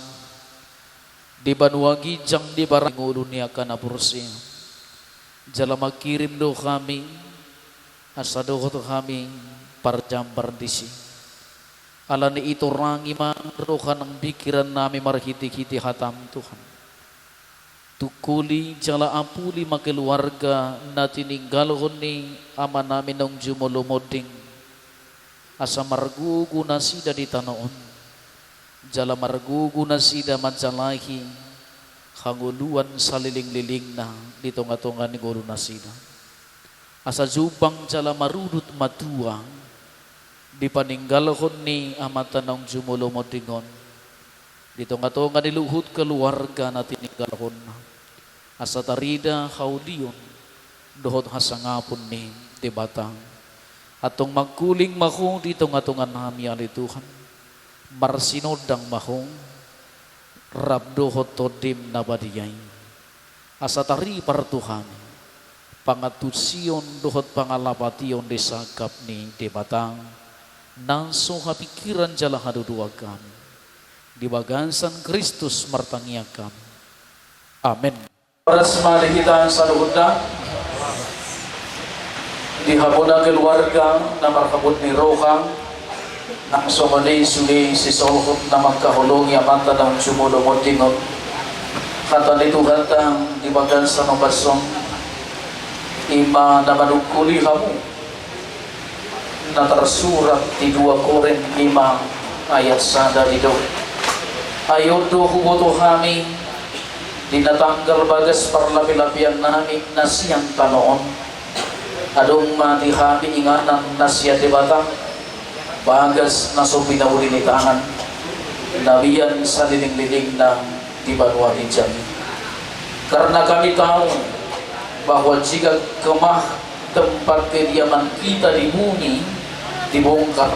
di banua ginjang di barang ngolu ni angka na porsea. Jala mangkirim do hami, asa dohot hami parjambar disi. Alani i torangi ma roha nang pingkiran nami marhite-hite hataM, Tuhan. Tungkuli jala apuli ma keluarga na tininggalhon ni amanami naung jumolo monding, asa margogo nasida di tano on, jala margogo nasida manjalahi hangoluan salelenglelengna di tongatonga ni ngolu nasida. Asa jumpang jala marudut ma tua dipaninggalhon ni amanta naung jumolo monding on di tongatonga ni luhut keluarga na tininggalhonna. Asa tarida haulion dohot hasangapon ni Debata. Antong mangkuling ma Ho di tongatonganami, ale Tuhan. Marsinondang ma Ho rap dohot TondiM na badia i. Asa taripar tu hami pangantusion dohot pangalapation di sangkap ni Debata, na so hapingkiran jala haduduan hami. Di bagasan Kristus martangiang hami. Amen. Horas ma di hita saluhutna. Di hamuna keluarga na marhabot ni roha, nang songon i sude sisolhot na mangkaholongi amanta naung jumolo monding on. Hata ni Tuhanta di bagasan ombas on, i ma na manungkuli hamu na tarsurat di dua Korint lima ayat sada, didok: Ai on do huboto hami di na tanggal bagas parlapilapiannami na sian tano on, adong ma di hami inganan na sian Debata, bagas na so pinauli ni tangan, na mian salelenglelengna di banua ginjang i. Karena kami tahu bahwa jika kemah tempat kediaman kita di bumi dibongkar,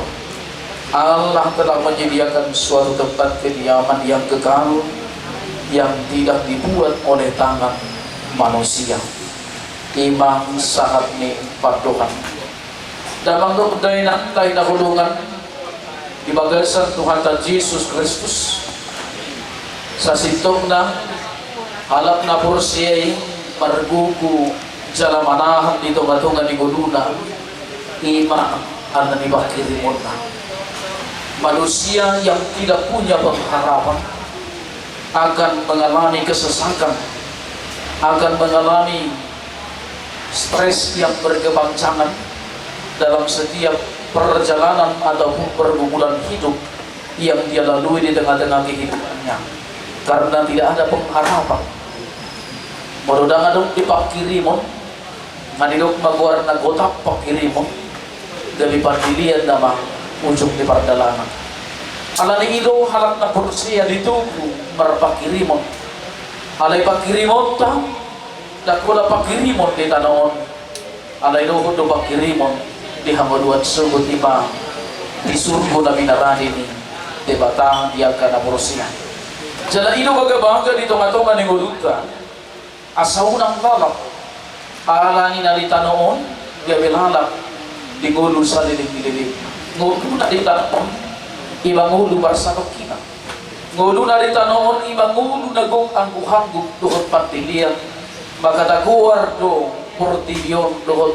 Allah telah menyediakan suatu tempat kediaman yang kekal, yang tidak dibuat oleh tangan manusia. I ma sahat ni pandohan. Damang dohot dainang na hinaholongan di bagasan Tuhanta Jesus Kristus, sasintongna halak na porsea i margogo jala manahan di tongatonga ni ngoluna, i ma alani pangkirimonna. Manusia yang tidak punya pengharapan akan mengalami kesesakan, akan mengalami stres yang berkepanjangan dalam setiap perjalanan ataupun pergumulan hidup yang dia lalui di tengah-tengah kehidupannya, karena tidak ada pengharapan. Molo ndang adong di pangkirimon, nga didok ma goarna gotap pangkirimon, gabe pandilian nama ujung ni pardalanan. Alani i do halak na porsea ditubu marpangkirimon. Alai pangkirimonta ndang pola pangkirimon di tano on. Alai dohot do pangkirimon di hangoluan sogot, i ma di surgo na pinarade ni Debata di angka na porsea. Jala i do bagabaga di tongatonga ni ngolunta, asa unang lalap alani na di tano on, gabe lalap di ngolu saleleng ni leleng. Ngoluna di tano on i ma ngolu parsatongkinan. Ngoluna di tano on i ma ngolu na gok angguk-angguk dohot pandilian. Maka tagoar do portibi on dohot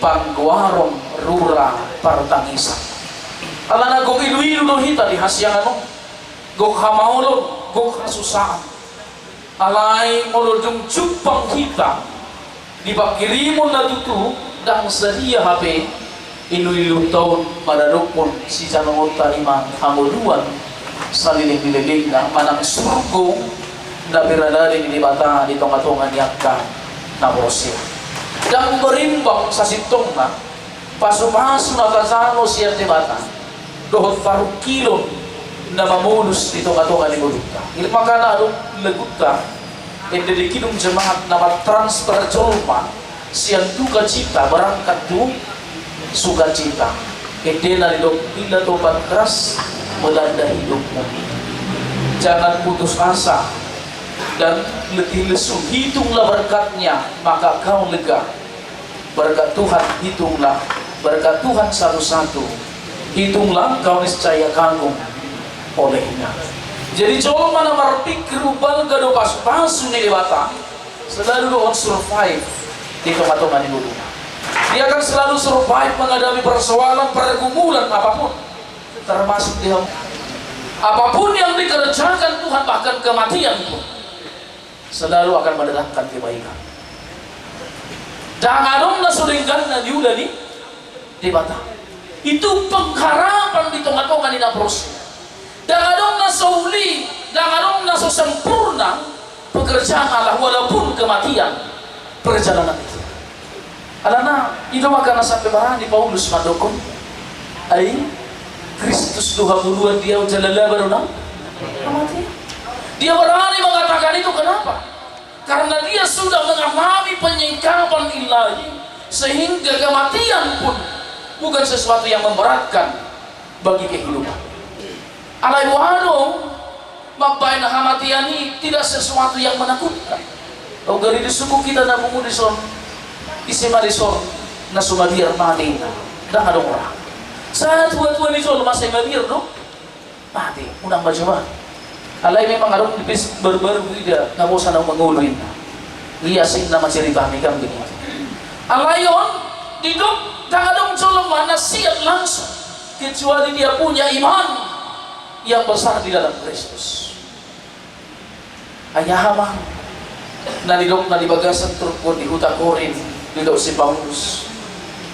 panggoaron rura partangisan. Alana gok iluilu do hita di hasiangan on, gok hamaolon, gok hasusaan. Alai molo dung jumpang hita di pangkirimon na tutu, ndang sadia hape iluilunta on maradophon sijanongonta, i ma hangoluan saleleng ni lelengna manang surgo na pinarade ni Debata di tongatonga ni angka na porsea. Ndang berimbang sasintongna pasupasu na tajalo sian Debata dohot parungkilon na mamolus di tongatonga ni ngolunta. I ma makana adong lagunta, ende dengke dung jemaat na mantransfer jolma sian dukacita berangkat tu sukacita. Endena didok, bila topan keras melanda hidupmu, jangan putus asa dan letih lesu. Hitunglah berkatnya, maka kau lega. Berkat Tuhan hitunglah, berkat Tuhan satu-satu, hitunglah, kau niscaya kagum olehnya. Jadi jolma na marpingkir umbalga do pasupasu ni Debata, selalu do on survive. di tonga-tonga ni ngoluna. Dia akan selalu survive menghadapi persoalan, pergumulan apapun, termasuk dia, apapun yang dikerjakan Tuhan, bahkan kematian pun selalu akan mendatangkan kebaikan. Ndang adong na so denggan na niula ni Debata. Itu pengharapan di tonga-tonga ni na porsea. Ndang adong na so uli, ndang adong na so sempurna pekerjaan Allah, walaupun kematian perjalanan itu. Alana, i do makana sampe barani Paulus mandokkon, ai Kristus do hangoluan di ahu jala laba do na mate. Dia berani mengatakan itu, kenapa? Karena dia sudah mengalami penyikapan ilahi, sehingga kematian pun bukan sesuatu yang memberatkan bagi kehidupan. Alai boha do mambaen hamatean i tidak sesuatu yang menakutkan? Au gari di suku kita na pungu dison, ise ma dison na so mabiar mate? Ndang adong ra. Satua-tua ni jolma sai mabiar do mate, unang ma jolo. Alai memang adong di Facebook baru-baru huida, na bosan au mangolu inna. Ia asing nama cerita ni kan begitu. Alai on, didok ndang adong jolma na siap langsung, kecuali dia punya iman yang besar di dalam Kristus. Ai aha ma na nidok na di bagasan turpuk on di huta Korint, didok si Paulus,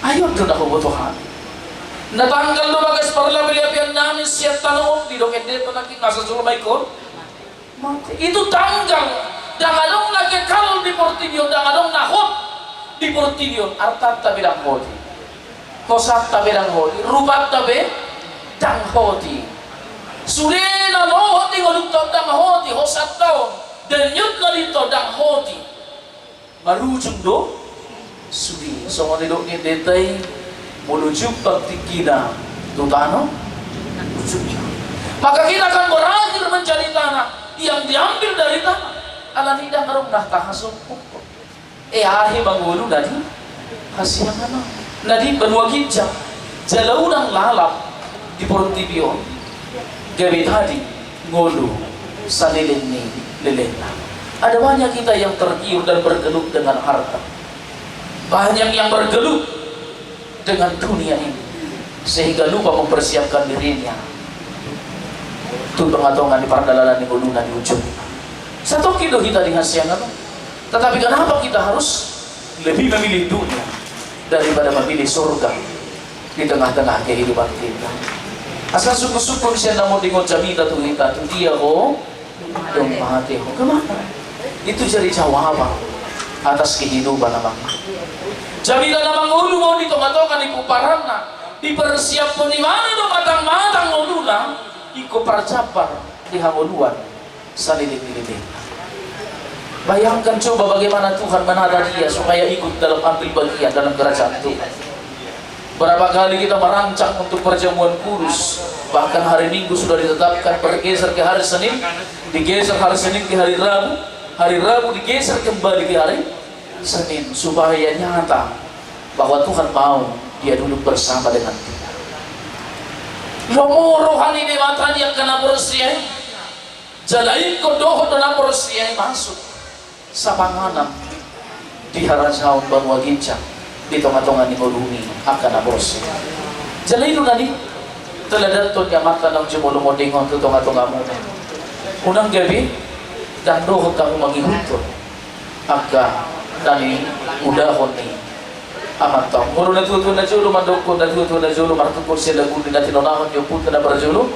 ai on do na huboto hami. Na tanggal do bagas parlape-lapean nami sian tano on, didok ende tu nangkin, asa jolo ma ingkon mate. Itu tanggal, ndang adong na kekal di portibi on, ndang adong na hot di portibi on, artanta be ndang hot i. Hosanta be ndang hot i, rupanta be ndang hot i. Sude na mohot di ngolunta on ndang hot i, hosanta on, danyut na di to ndang hot i. Marujung do sude, songon nidok ni endenta i, molo jumpang tingkina tu tano ujungna. Maka kita akan berakhir menjadi tanah yang diambil dari tanah. Alani i ndang adong na tahasombongkon. E, aha i mangolu na di hasiangan on, na di banua ginjang. Jala unang lalap di portibi on gabe tading ngolu saleleng ni lelengna. Ada banyak kita yang tergiur dan bergelut dengan harta. Banyak yang bergelut dengan dunia ini, sehingga lupa mempersiapkan dirinya tu tonga-tonga ni pardalanan ni ngoluna di ujung. Satongkin do hita di hasiangan on. Tetapi kenapa kita harus lebih memilih dunia daripada memilih surga di tengah-tengah kehidupan kita? Asa sungkun-sungkun sian na monding on jamita tu hita, tu dia ho do mate ho, kemana? Itu jadi jawaban atas kehidupan amang. Jamita na mangolu ma on di tonga-tonga ni pomparanna, dipersiaphon ibana do matang-matang ngoluna, ingkon parjambar di hangoluan saleleng ni lelengna. Bayangkan coba bagaimana Tuhan menata dia supaya ikut dalam ambil bagian dalam kerajaan Tuhan. Berapa kali kita merancang untuk perjamuan kudus, bahkan hari Minggu sudah ditetapkan bergeser ke hari Senin, digeser hari Senin ke hari Rabu, hari Rabu digeser kembali ke hari Senin, supaya nyata bahwa Tuhan mau dia duduk bersama dengan kita. Lomo roha ni Debata di angka na porsea i, jala ingkon dohot do na porsea i masuk sapanganan di harajaon banua ginjang di tonga-tonga ni ngolu ni angka na porsea. Jala i do na niteladanhon ni amanta naung jumolo monding on tu tonga-tongamuna. Unang gabe ndang dohot hamu mangihuthon angka na niulahon ni amanta on. Molo natua-tua na jolo mandokkon, natua-tua na jolo martungkol sian lagu ni na tinonahon ni ompunta na parjolo,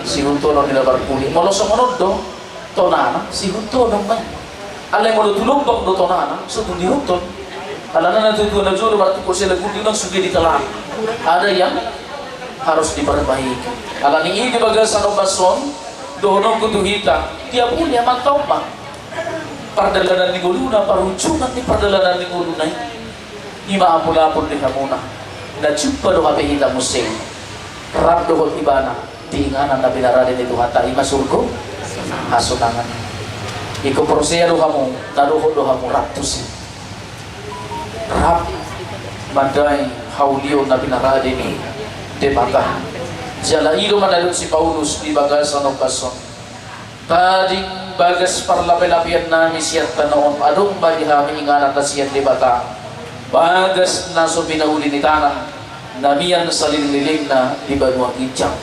sihuthon ni na parpudi. Molo songon on do tonana, sihuthon ma i. Alai molo tu lombang do tonana, so tung dihuthon. Alana natua-tua na jolo martungkol sian lagu ni, unang sude ditelan. Ada yang harus diperbaiki. Alani i di bagasan ombas on, dohononku tu hita, tiap uli amanta on ma pardalanan ni ngoluna, parujungan ni pardalanan ni ngoluna i, i ma apul-apul di hamuna. Na jumpa do hape hita muse rap dohot ibana di inganan na pinarade ni Tuhanta, i ma surgo hasonangan. Ingkon porsea do hamu, na dohot do hamu rap tusi, rap mandai haulion na pinarade ni Debata. Jala i do ma na nidok si Paulus di bagasan ombas on. Tading bagas parlape-lapean nami sian tano on, adong ma di hami inganan na sian Debata. Bagas na so pinauli ni tangan, na mian saleleng-lelengna di banua ginjang.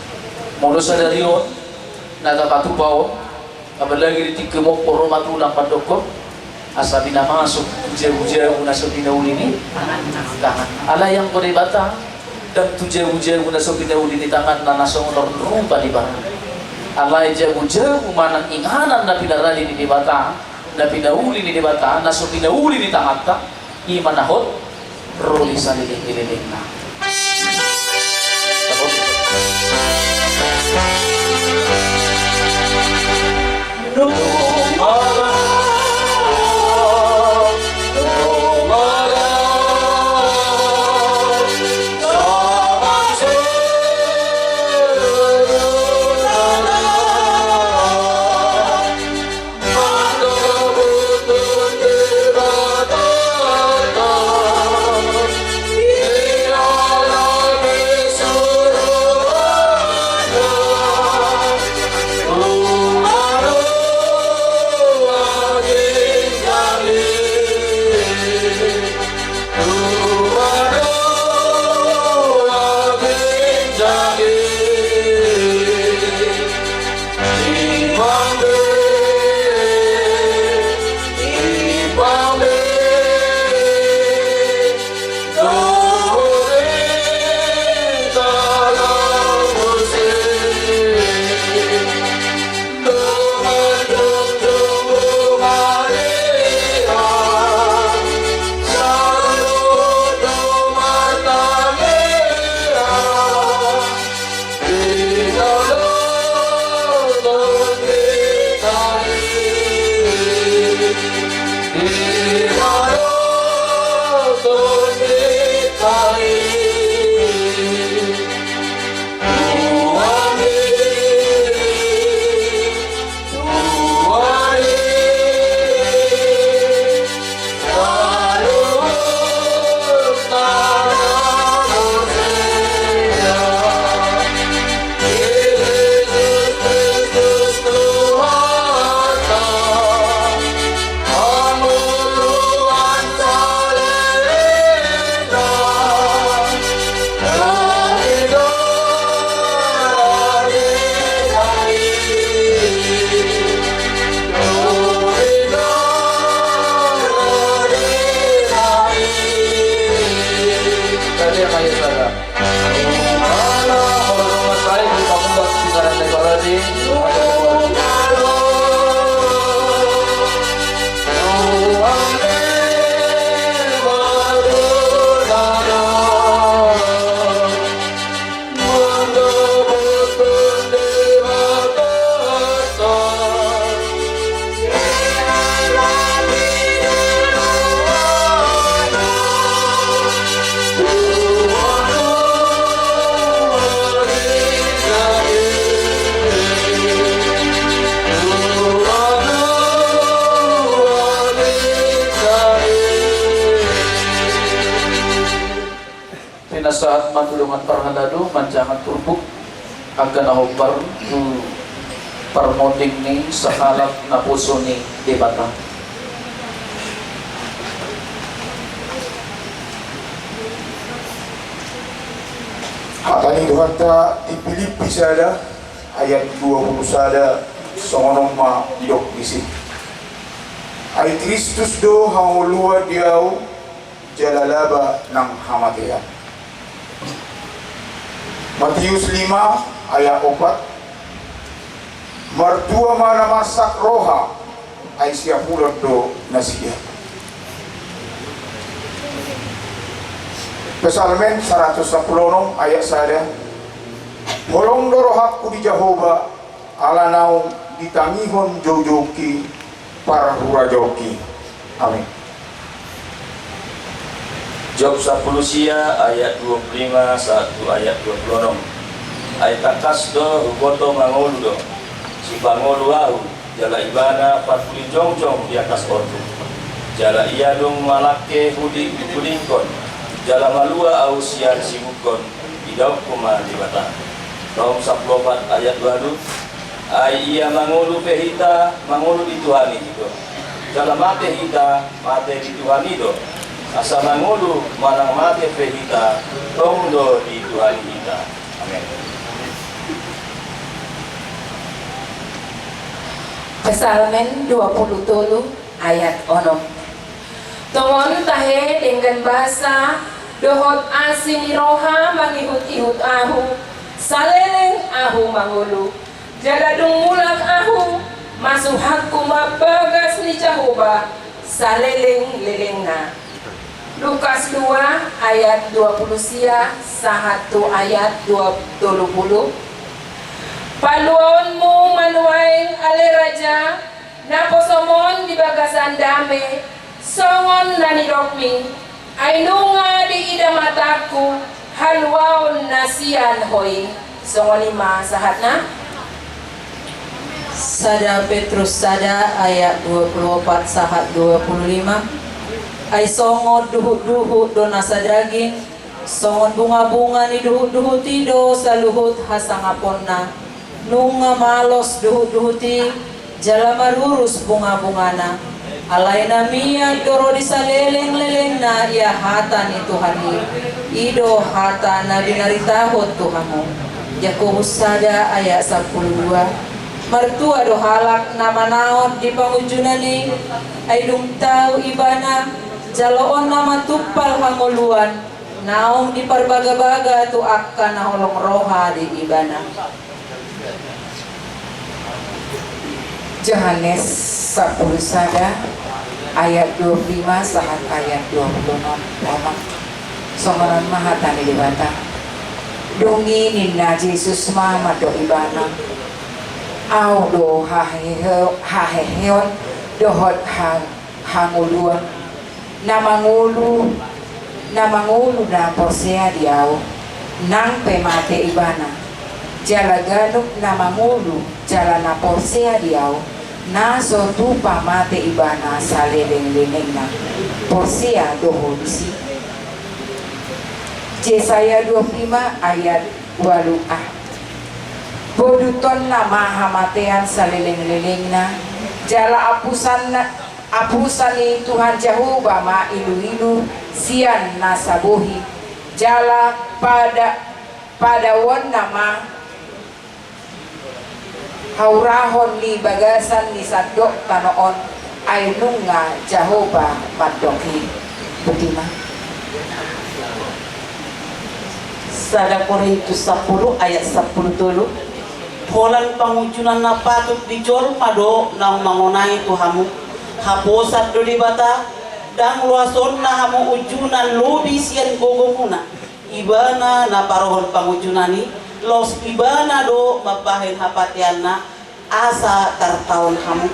Molo sadari on na tapatupa on, apalagi di tingki on, ro ma tulang mandokkon, asa pinamasuk tu jabu-jabu na so pinauli ni tangan. Alai anggo Debata, ndang tu jabu-jabu na so pinauli ni tanganna na songon on rupa di barang. Alai jabu-jabu manang inganan na pinarade ni Debata, na pinauli ni Debata, na so pinauli ni tanganta, i ma na hot ro di saleleng ni lelengna. Pinasahat ma tu dongan parhalado manjangan turpuk angka na hombar tu parmonding ni sahalak naposo ni Debata. Hata ni Tuhanta di Pilippi sada ayat dua pulu sada, songon on ma didok disi: Ai Kristus do hangoluan di ahu, jala laba nang hamatean. Matius lima ayat opat: Martua ma na marsak roha, ai siapulon do nasida. Psalmen saratus sampulu onom ayat sada: Holong do rohangku di Jahowa, ala naung ditangihon joujoungki parhurajaonki. Amin. Job sampulu sia ayat dua pulu lima sahat tu ayat dua pulu onom. Ai tangkas do huboto mangolu do sipangolu ahu, jala ibana parpudi jongjong di atas ortu. Jala ia dung malangke hudi-, hudingkon, jala malua ahu sian sibungkon, idaonku ma Debata. Rom sampulu opat ayat dua pulu: Ai ia mangolu pe hita, mangolu di Tuhan i do. Jala mate hita, mate di Tuhan i do. Asa mangolu manang mate pe hita, tong do di Tuhan hita. Amen. Psalmen dua puluh tolu ayat onom. Tongon tahe denggan basa dohot asi ni roha mangihut-ihut ahu, saleleng ahu mangolu. Jala dung mulak ahu, masuhakku ma bagas ni Jahowa saleleng-lelengna. Lukas dua ayat dua puluh sia sahat tu ayat dua, tolu puluh. Paluaonmu ma nuaeng ale raja, naposom on di bagasan dame, songon na nidokmi, ai nunga diida matangku haluaon na sian ho i. Songon i ma sahatna. Sada Petrus sada ayat dua puluh opat sahat dua puluh lima. Ai songon duhut-duhut do nasa daging, songon bunga-bunga ni duhut-duhut i do saluhut hasangaponna. Nunga malos duhut-duhut i, jala marurus bunga-bungana. Alai na mian do ro di saleleng-lelengna ia hata ni Tuhan i. I do hata na binaritahon tu hamu. Jakobus sada ayat sampulu dua. Martua do halak na manaon di pangunjunan i, ai dung tau ibana, jaloonna ma tumpal hangoluan, naung diparbaga-baga tu angka na holong roha di ibana. Johannes sampulu sada ayat dua puluh lima sahat ayat dua puluh onom. Songon on ma hata ni Debata. Dung i ninna Jesus ma mandok ibana, Ahu do hahehe-, haheheon dohot ha-, hangoluan. Na mangolu, na mangolu na porsea di Ahu, nang pe mate ibana. Jala ganup na mangolu jala na porsea di Ahu, na so tupa mate ibana saleleng-lelengna. Porsea do ho disi? Jesaya dua puluh lima ayat ualu a. Bodutonna ma hamatean saleleng-lelengna, jala apusanna, apusan ni Tuhan Jahowa ma iluilu sian nasa bohi, jala pada, padaonna ma haurahon ni bagasan ni sandok tano on, ai nunga Jahowa mandok i. Boti ma. Sada Korintus sampulu ayat sampulu tolu. Holan pangunjunan na patut di jolma do naung mangonai tu hamu. Haposan do Debata, ndang loasonna hamu unjunan lobi sian gogomuna. Ibana na parohon pangunjunan i, laos Ibana do mambahen hapateanna, asa tartaon hamu.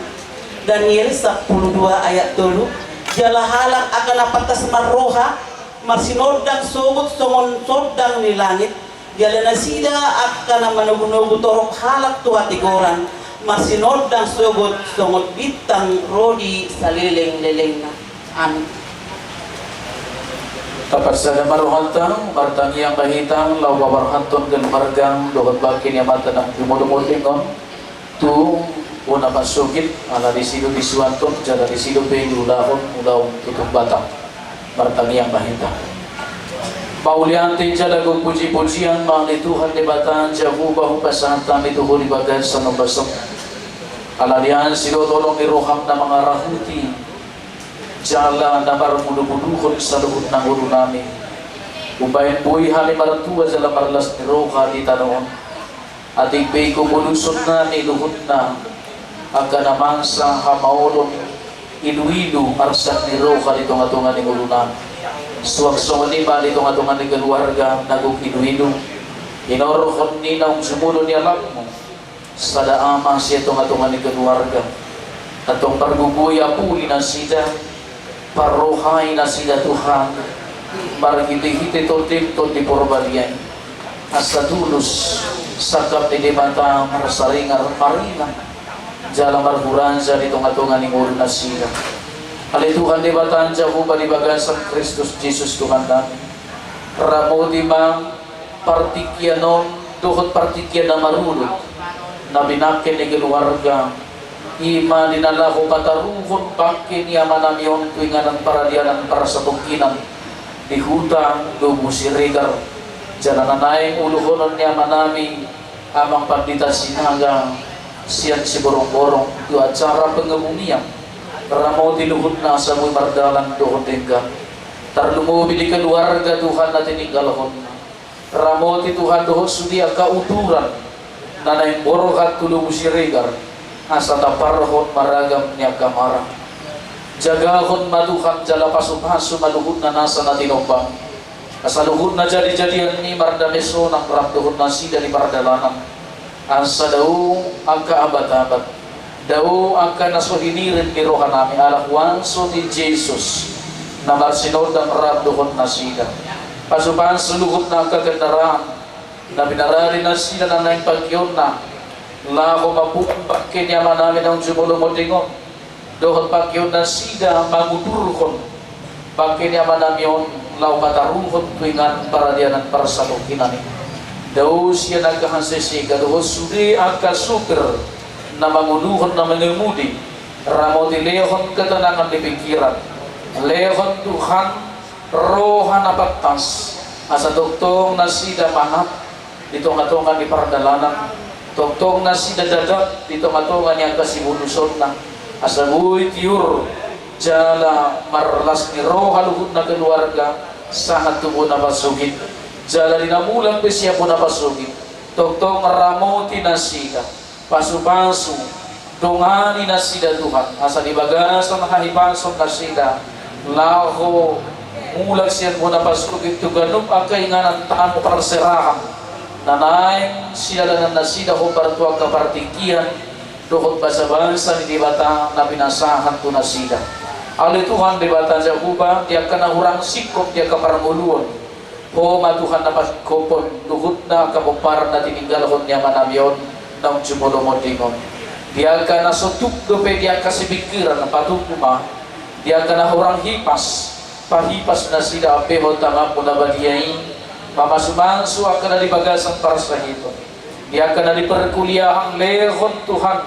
Daniel sampulu dua ayat tolu. Jala halak angka na pantas marroha, marsinondang sogot songon sondang ni langit, jala nasida angka na manogunogu torop halak tu hatigoran, marsinondang sogot songon bintang ro di saleleng-lelengna. Amin. Taparsada ma rohanta, martangiang ma hita, laho paborhathon ganup marga dohot bangke ni Amanta na jumolo-molo on tu bona parsogit, ala disi do disuanhon, jala disi dope diulahon ulaon tutung Batak. Martangiang ma hita. Mauliate jala gok puji-pujian ma ale Tuhan Debata Jahowa hupasahat hami tu Ho di bagasan ombas on. Ala ni an sidok holong ni roham na mangarahuti jala na marmudu-muduhon saluhut na ngolu nami. Umbahen boi hami martua jala marlas ni roha di tano on. Atik pe ingkon modus hami luhutna angka na mangsa hamaolon ilu-ilu arsak ni roha di tonga-tonga ni ngolu nami. Suang songon i ma di tonga-tonga ni keluarga na gok ilu-ilu. Hinorhon ni naung jumolo ni alatmu. Sada ama sian tonga-tonga ni keluarga. Antong pargogoi, apuli nasida, parrohai nasida Tuhan, marhite-hite Tondim Tondi Porbadia i. Asa tulus sangkap ni Debata marsaringar maringan jala marhuranja di tonga-tonga ni ngolu nasida. Ale Tuhan Debata Jahowa di bagasan Kristus Jesus Tuhan nami. Ramoti ma partingkian on dohot partingkian na marudut na binangke ni keluarga I ma di na laho pataruhon bangke ni amanami on tu inganan paradianan parsatongkinan di huta Lobu Siregar. Jala na naeng uluhonon ni amanami Amang Pandita Sinaga sian Siborongborong tu acara pengebumian. Ramoti luhutna asa boi mardalan dohot denggan. Tarlumobi di keluarga Tuhan na tininggalhon. Ramoti Tuhan dohot sude angka uturan na naeng borhat tu Lobu Siregar, asa tamparhon ma ragam ni angka mara. Jagahon ma Tuhan jala pasupasu ma luhutna nasa na tinombang. Asa luhutna jadijadian ni mardame sonang rap dohot nasida di pardalanan. Asa dao angka abat-abat, dao angka na so hinirim ni rohanami ala huaso ni Jesus na marsinondang rap dohot nasida. Pasupasu luhutna angka kendaraan na pinarade nasida na naeng pakeonna laho mambuat bangke ni amanami naung jumolo monding on. Dohot bangke on nasida mangudurhon bangke ni amanami on laho pataruhon tu inganan paradianan parsatongkinan i. Dao sian angka hasesega dohot sude angka supir na manguluhon na mengemudi. Ramoti, lehon ketenangan di pikiran. Lehon Tuhan roha na pantas asa tongtong nasida manat di tongatonga ni pardalanan, tongtong nasida dadap di tongatonga ni angka sibolusonna, asa boi tiur jala marlas ni roha luhutna keluarga sahat tu bona pasogit. Jala di na mulak be sian bona pasogit, tongtong ramoti nasida. Pasupasu, dongani nasida Tuhan, asa di bagasan hahipason nasida laho mulak sian bona pasogit tu ganup angka inganan tahan parserahan na naeng sidalanan nasida hombar tu angka partingkian dohot basabasa ni Debata na pinasahat tu nasida. Ale Tuhan Debata Jahowa, di angka na hurang singkop di angka parngoluon, Ho ma Tuhan na pasingkophon luhutna angka pomparan na tininggalhon ni amanami on naung jumolo monding on. Di angka na so tuk dope di angka sipingkiran, patupa ma. Di angka na hurang hipas, pahipas nasida, ambehon tanganmu na badia i mamasumasu angka na di bagasan parsahiton. Di angka na di perkuliahan, lehon Tuhan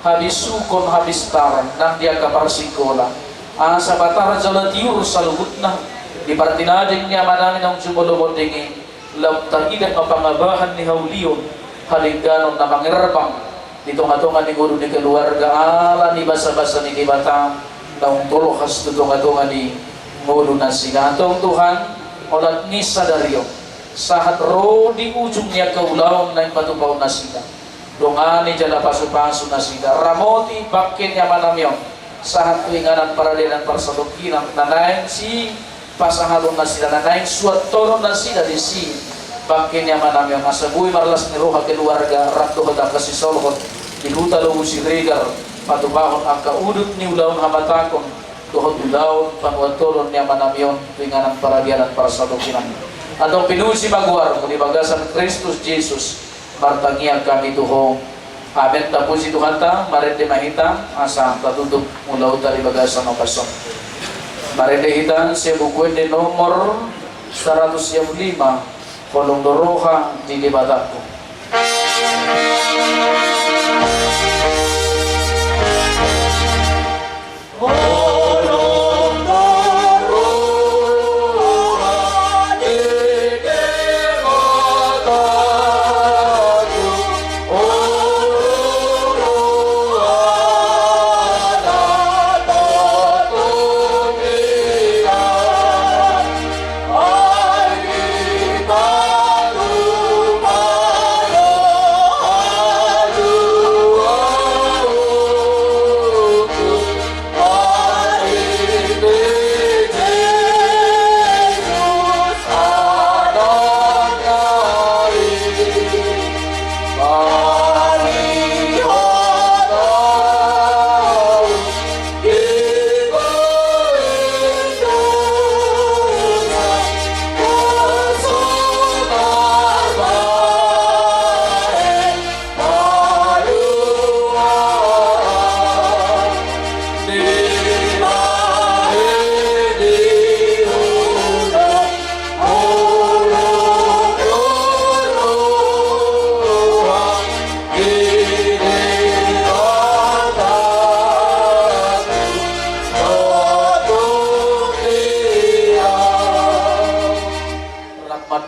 habisuhon, habistaran nang di angka parsingkola. Asa patar jala tiur saluhutna di partinading ni amanami naung jumolo monding i, laho tarida ma pangabahan ni haulion, hadengganon na mangerbang di tongatonga ni ngolu ni keluarga ala ni basabasa ni Debata naung tolhas tu tongatonga ni ngolu nasida. Antong Tuhan, olat ni sadari on sahat ro di ujung ni angka ulaon naeng patupahon nasida. Dongani jala pasupasu nasida, ramoti bangke ni amanami on sahat tu inganan paradianan parsatongkinan na naeng sipasahaton nasida, na naeng suantonon nasida disi bangke ni amanami on, asa boi marlas ni roha keluarga rap dohot angka sisolhot di huta Lobu Siregar patupahon angka udut ni ulaon habatahon dohot ulaon panuatorang ni amanami on tu inganan paradianan parsatongkinan. Antong pinuji ma goarmu di bagasan Kristus Jesus, martangiang hami tu Ho. Amen. Tapuji Tuhanta. Marende ma hita asa tatutup ulaonta di bagasan ombas on. Marende hita sian Buku Ende nomor saratus sia pulu lima. Holong do roha ni Debatangku.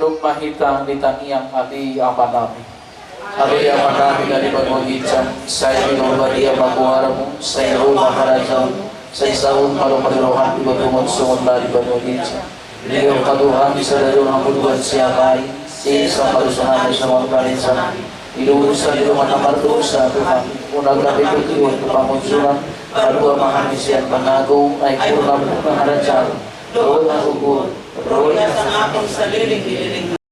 Tung ma hita di tangiang Ale Amanami. Ale Amanami na di banua ginjang, sai pinarbadia ma goarmu, sai ro ma harajaonmu, sai saut ma lomo ni roham di banua on songon na di banua ginjang. Lehon ma Tuhan di sadari on hangoluan siapari, sesa ma dosa nami songon panesanami di dosa ni dongan na mardosa tu hami. Unang gabe huhut tu pangunjunan, palua ma hami sian pangago, ai purna ma harajaon, dohot hagogoon, dohot hasangapon saleleng ni leleng.